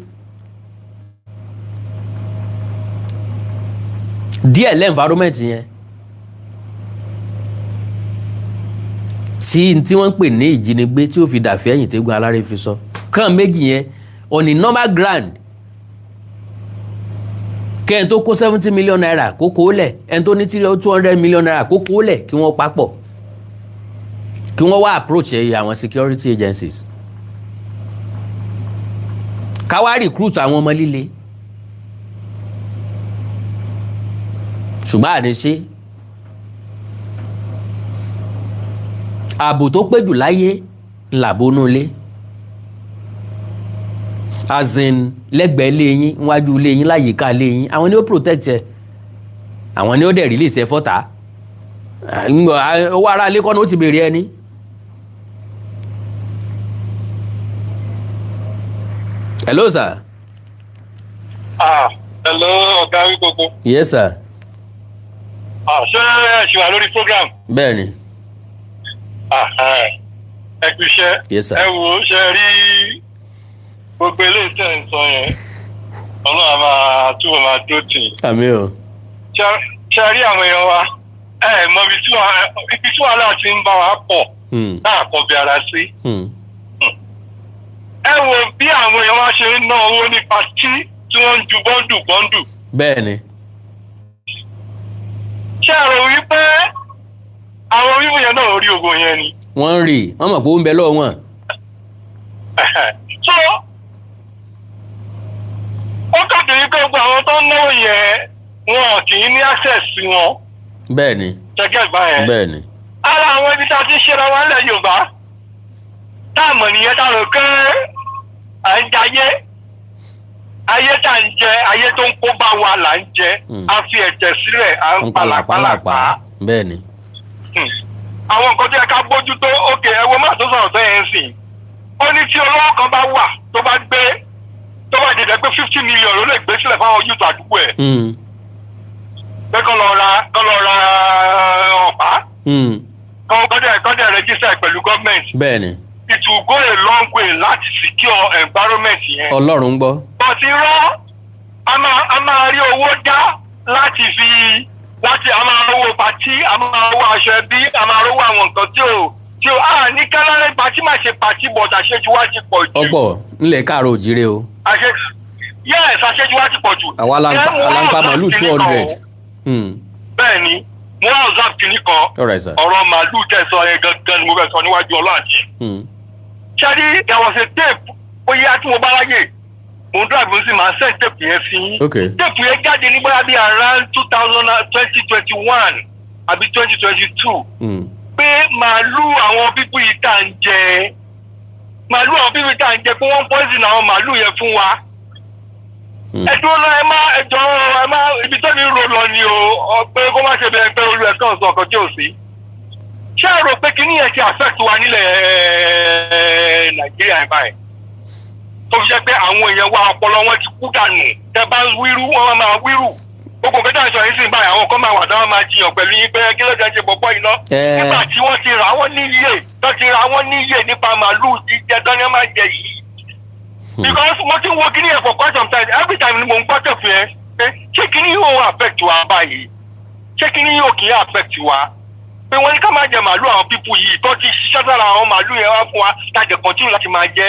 díẹ̀ lẹ́ environment yẹn tí wọ́n ń pè ní ìjínigbé tí ó fi dàfẹ́ ẹ̀yìn tẹ́gun aláré fi sọ kàn méjì yẹn on a normal ground. Kẹ́hìn tó kó ₦70 million kó kó lẹ̀, ẹni tó ní ₦200 million kó kó lẹ̀, kí wọ́n papọ̀, kí wọ́n wá approach àwọn security agencies, ká wá recruit àwọn ọmọ líle. Ṣùgbọ́n àní ṣe ààbò tó pé jù láyé làbónú ilé, as in lẹ́gbẹ̀ẹ́ ilé yín, níwájú ilé yín, láyìíká ilé yín. Àwọn ni ó protect ẹ, àwọn ni ó dẹ̀ release ẹ fọ́ta. Owó ara ilé kọ́ ni ó ti béèrè ẹni. Hello, sir. Ah, hello, ọ̀gá wí gbogbo. Yes, sir. Ah, ṣé ẹ ṣì wà lórí program? Bẹ́ẹ̀ni. Ah, ẹ kú iṣẹ́. Yes, sir. Ẹ wò ó, ṣe rí gbogbo eléyìí tẹ̀ ń sọ yẹn, Ọlọ́run á máa túbọ̀ máa dó tì í. Àmín o. Ṣe rí àwọn èèyàn wa, ẹ mọ ibi tí wàhálà ti ń bá wa pọ̀ náà kọ bí ara sí. Ẹ wo bí àwọn èèyàn wa ṣe ń ná owó ní party tí wọ́n ń ju bundle bundle. Bẹ́ẹ̀ni. Ṣé ẹ rò wípé àwọn wíwú yẹn náà rí ogun yẹn ni? Wọ́n ń rí, wọ́n mọ̀ pé ó ń bẹ lọ́wọ́ wọn. So ó kàdé wípé gbogbo àwọn tó ń náwó yẹn, wọn kì í ní access sí wọn. Bẹ́ẹ̀ni. Ṣẹgẹ́ ìgbà yẹn. Bẹ́ẹ̀ni. Ara àwọn ibi tá a ti ń ṣera wa ńlẹ̀ Yorùbá tá a mọ̀ nìyẹn, tá a rò pé à ń jayé ayé tá à ń jẹ, ayé tó ń kó bá wa là ń jẹ. A fi ẹ̀jẹ̀ sílẹ̀, à ń ń palàpalàpá. Bẹ́ẹ̀ni. Àwọn nǹkan tó yẹ ká bójú tó. Òkè, ẹ wo má tó sọ̀rọ̀ tó yẹn ń sìn. Ó ní tí olówó kan bá wà tó bá gbé, tó bá jẹjẹ pé 50 million ló lè gbé sílẹ̀ fáwọn youth àdúgbò ẹ̀ pé kọ́ lọ ra ọ̀pá, kọ́ dẹ̀ register pẹ̀lú gọ́ọ̀mẹ̀ntì, it will go a long way láti secure environment yẹn. Ọlọ́run ń gbọ́. But irọ́, a máa rí owó dá láti fi láti a máa rówó party, a máa rówó aṣọ ẹbí, a máa rówó àwọn nǹkan tí ò a ní kálárẹ̀ party má ṣe party, but àṣejù wa ti pọ̀ jù. Ọ̀pọ̀ ńlẹ̀ káàró òjìrè o. Yes, àṣejù wa ti pọ̀ jù. Àwa la ń pa Then mo la ń pa wá màálù observe two kinní kan hundred. o. Bẹ́ẹ̀ ni, mo wá observe kinní kan. All right, sir. Ọ̀rọ̀ màálù tẹ̀sán yẹn gangan ni mo fẹ́ sọ níwájú ọlọ́àjì. Ṣẹ́rí, there was a tape, bóyá tí mo bá ráyè, mo ń drive sí, máa send tape yẹn sí yín. Tape yẹn jáde ní bóyá bí around 2021 àbí 2022, pé màálù àwọn people yìí tá à ń jẹ, màálù àwọn people tá à ń jẹ, pé wọ́n poison àwọn màálù yẹn fún wa. Ẹ dúró náà, ẹ má, ẹ jọ, ẹ má, ibi tó ní ro lọ ni o, ọ pé kó má ṣe bẹ́ẹ̀ pé olú ẹ̀ kàn sọ ọkàn tí ò sí. Ṣé ẹ rò pé kíní yẹn ti affect wa nílẹ̀ Nàìjíríà yẹn báyìí, tó fi jẹ́ pé àwọn èèyàn wa, ọpọlọ wọn ti kú dànù? Tẹ bá ń wíru, wọn máa wíru. Gbogbo nǹkan tí a sọ yìí sì ń báyìí, àwọn kan máa wà táwọn máa jiyàn pẹ̀lú yín pé kí ló dé ṣe bọ̀bọ̀ iná nígbà tí wọ́n ti rà wọ́n níyè, tó ti rà wọ́n níyè nípa màálù jíjẹ tó ní wọ́n máa jẹ yìí, because mo ti ń wo kíní yẹn for quite some time. Every time ni mo ń gbọ́ tẹ̀fù yẹn pé ṣé kíní yóò affect wa báyìí, ṣé kíní yóò kì í affect wa, pé wọ́n ní ká má jẹ màálù àwọn people yìí tó ti ṣiṣẹ́ sára àwọn màálù yẹn wá fún wa, tá a continue láti máa jẹ.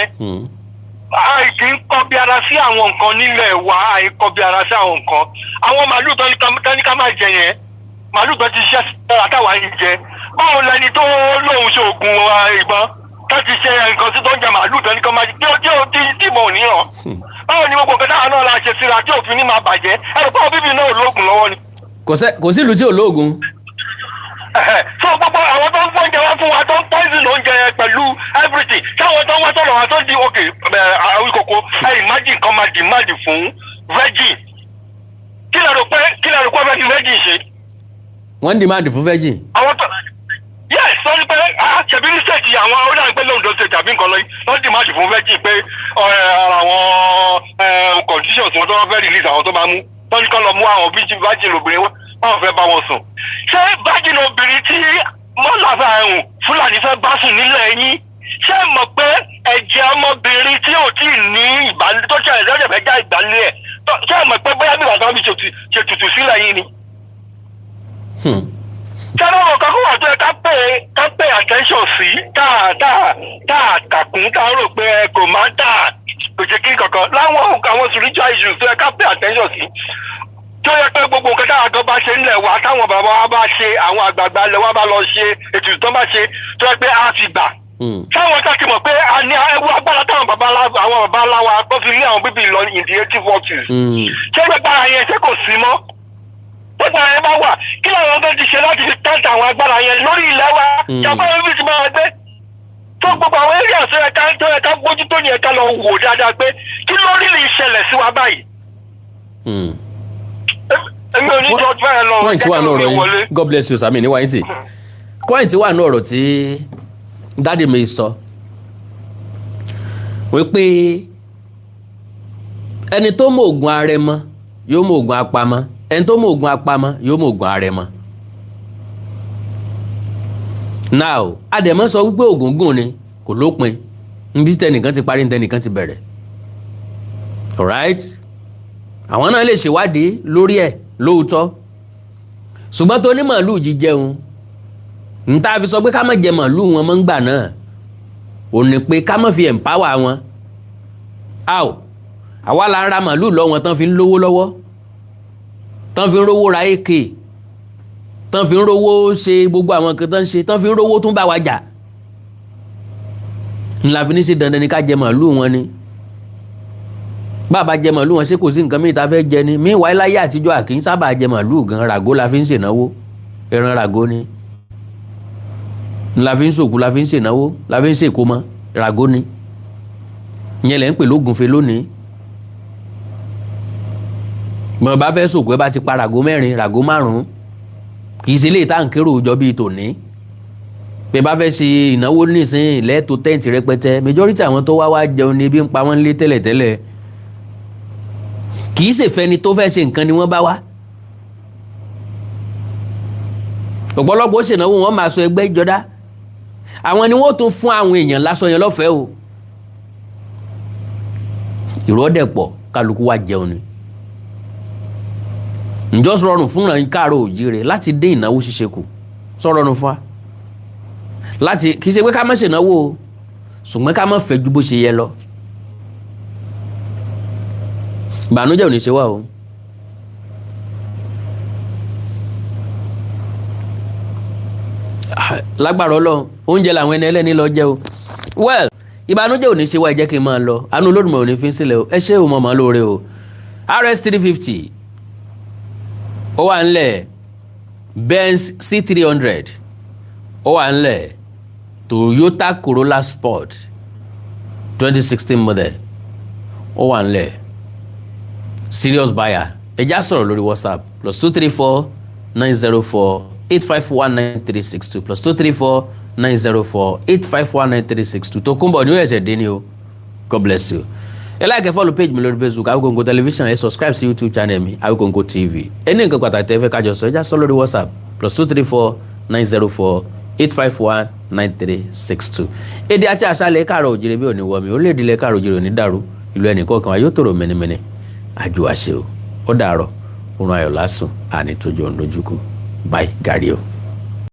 Àìkí ń kọ́ bí ara sí àwọn nǹkan nílẹ̀ wa, àìkọ́ bí ara sí àwọn nǹkan. Àwọn màálù tó ní ká má jẹ yẹn, màálù tó ti ṣiṣẹ́ sára táwa ń jẹ, báwo lẹni tó lóun ṣe oògùn ìbọn tó ti ṣe nǹkan sí tó ń jẹ màálù tó ní ká má jẹ tí ó tí tí mò ń níran? Báwo ni gbogbo nǹkan táwa náà la ṣe síra tí òfin ní máa bàjẹ́? Ẹ̀rọ pé àwọn bíbí náà ò lóògùn lọ́wọ́ ni. Kò sí ìlú tí ò lóògùn. So gbogbo àwọn tó ń gbóúnjẹ wá fún wa, tó ń poison oúnjẹ yẹn pẹ̀lú everything, sáwọn tó ń wá sọ̀rọ̀ wa tó di ok àwọn ìkòkò, ẹ imagine kan máa demand fún virgin. Kí lè rò pé ọbẹ̀ fi virgin ṣe? Wọ́n ń demand fún virgin. Àwọn tó, yes, wọ́n ní pé, ah, ṣebí ní state, àwọn ó dàbí pé l'Ondo State àbí nǹkan lọ́yìn, wọ́n demand fún virgin pé ara àwọn conditions wọn tó wọ́n fẹ́ release àwọn tó bá mú, wọ́n ní kọ́ lọ mú àwọn virgin obìnrin wá, báwọn fẹ́ bá wọn sùn. Ṣé virgin obìnrin tí mọ́làfà ẹ̀hùn Fúlàní fẹ́ bá sùn nílẹ̀ yín, ṣé mọ̀ pé ẹ̀jẹ̀ ọmọbìnrin tí ò tí ì ní ìbálẹ̀, tó ṣe ẹ̀jẹ̀ fẹ́ já ìgbálẹ̀ ẹ̀, ṣé mọ̀ pé bóyá bí bàtà wọn fi ṣe tutù sílẹ̀ yín ni? Ṣé àwọn kan kó wà tó yẹ ká pay attention sí, tá a kàkún, tá a rò pé ẹ kò má tà, kò ṣe kí kankan láwọn àwọn spiritual issues tó yẹ ká pay attention sí, tí ó yẹ pé gbogbo nǹkan táwọn kan bá ṣe nílẹ̀ wa, táwọn bàbá wa bá ṣe, àwọn àgbààgbà ilẹ̀ wa bá lọ ṣe ètùtù tó bá ṣe, tó yẹ pé a fi gbà, sáwọn ká ti mọ̀ pé a ní ẹwú agbára táwọn bàbá àwọn bàbá ńlá wa tó fi lé àwọn bíbí lọ in the 1840s. Ṣé agbára yẹn, ṣé kò sí mọ́? Agbára yẹn bá wà, kí làwọn tó ti ṣe láti fi tẹ́tà àwọn agbára yẹn lórí ilẹ̀ wa? Jàpá bíbí ti máa gbé tó gbogbo àwọn areas tó yẹ ká bójú tó yẹ ká lọ wò dáadáa pé kí lórí lè ṣẹlẹ̀ sí wa báyìí. Èmi ò ní jọ bẹ́ẹ̀ lọ. Point wà ní ọ̀rọ̀ yín. God bless you, sami ní wáyé tì. Point wà ní ọ̀rọ̀ tí daddy mi sọ wípé ẹni tó mọ ògùn arẹmọ yóò mọ ògùn apamọ, ẹni tó mọ ògùn apamọ yóò mọ ògùn arẹmọ. Now, àdẹ̀mọ́ sọ wípé ògùn gùn ni, kò lópin, níbi tí tẹnìkan ti parí ní tẹnìkan ti bẹ̀rẹ̀. Alright, àwọn náà lè ṣèwádìí lórí ẹ̀ lóòótọ́, ṣùgbọ́n tó ní màálù jíjẹun n tá a fi sọ pé ká má jẹ màálù wọn mọ́ ń gbà náà ò ní pé ká má fi empower wọn. Áò, àwa la ń ra màálù lọ wọn tán fi ń lówó lọ́wọ́, tán fi ń rówó ra AK, tán fi ń rówó ṣe gbogbo àwọn nǹkan tán ń ṣe, tán fi ń rówó tún bá wa jà, ńlá fi ní ṣe dandan ni ká jẹ màálù wọn ni. Bàbá jẹ màálù wọn, ṣé kò sí nǹkan míì tá a fẹ́ jẹ ni? Míì láyé àtijọ́, àkì ń sábà jẹ màálù gan, ràgó la fi ń ṣènáwó, ẹran ràgó ni la fi ń ṣòkú, la fi ń ṣènáwó, la fi ń ṣèkómọ, ràgó ni. Ìyẹn lẹ́ ń pè lógúnfe lónìí. Mọ̀ bá fẹ́ ṣòkú, ẹ bá ti pa ràgó mẹ́rin, ràgó márùn-ún, kì í ṣe lè tá à ń kérò òjọ bíi tòní. Bí ẹ bá fẹ́ ṣe ìnáwó nísìnyí lẹ́ẹ̀tọ́ tent rẹpẹtẹ, majority àwọn tó wá wá jẹun ní ebi ń pa wọ́n lé tẹ́lẹ̀tẹ́lẹ̀. Kì í ṣèfẹ́ni tó fẹ́ ṣe nǹkan ni wọ́n bá wá. Ọ̀pọ̀lọpọ̀ ó ṣènáwó, wọn máa sọ ẹgbẹ́ ìjọdá, àwọn ni wọ́n tún fún àwọn èèyàn láṣọ yẹn lọ́fẹ̀ẹ́ o. Ìrọ́dẹ̀ pọ̀, kálukú wá jẹun ni. Ǹjọ́ rọrùn fún ìrìn káàró òjíire láti dín ìnáwó ṣíṣe kù? Sọ rọrùn fún wa láti, kì í ṣe pé ká má ṣènáwó o, ṣùgbọ́n ká má fẹ́ ju bó ṣe yẹ lọ. Ìbànújẹ́ ò ní ṣe wá o. Lágbára Ọlọ́run, oúnjẹ làwọn ẹni ẹlẹ́ni lọ jẹ o. Well, ìbànújẹ́ ò ní ṣe wá. Ẹ jẹ́ kí n máa lọ. Àánú Olódùmarè ò ní fi ń sílẹ̀ o. Ẹ ṣé o, mọ̀ mọ́ lóore o. RS 350 ó wà ńlẹ̀, Benz C 300 ó wà ńlẹ̀, Toyota Corolla Sport 2016 model ó wà ńlẹ̀. Serious buyer, ẹ já sọ̀rọ̀ lórí WhatsApp, +234 904 851 9362, +234 904 851 9362. Tó kúnbọ̀ ní ó ẹ̀ṣẹ̀ dé ní o. God bless you. Ẹ like, follow page mi lórí Facebook, Awikonko Television. Ẹ subscribe sí YouTube channel mi, Awikonko TV. Ẹ ní nǹkan pàtàkì tẹ́ fẹ́ kájọ sọ, ẹ já sọ lórí WhatsApp, +234 904 851 9362. Èdè àti àṣà káàrọ̀ òjìrè bí òní wọmi, orílẹ̀-èdè ilẹ̀ káàrọ̀ òjìrè òní dàrú, ìlú ẹnì kọ̀ọ̀kan wa yóò tòrò mẹ́nimẹ́ni. Àjò àṣẹ o. Ó dàárọ̀, oorun ayọ̀ lásùn, àní tójú òun lójúkú. Bye gàrí o.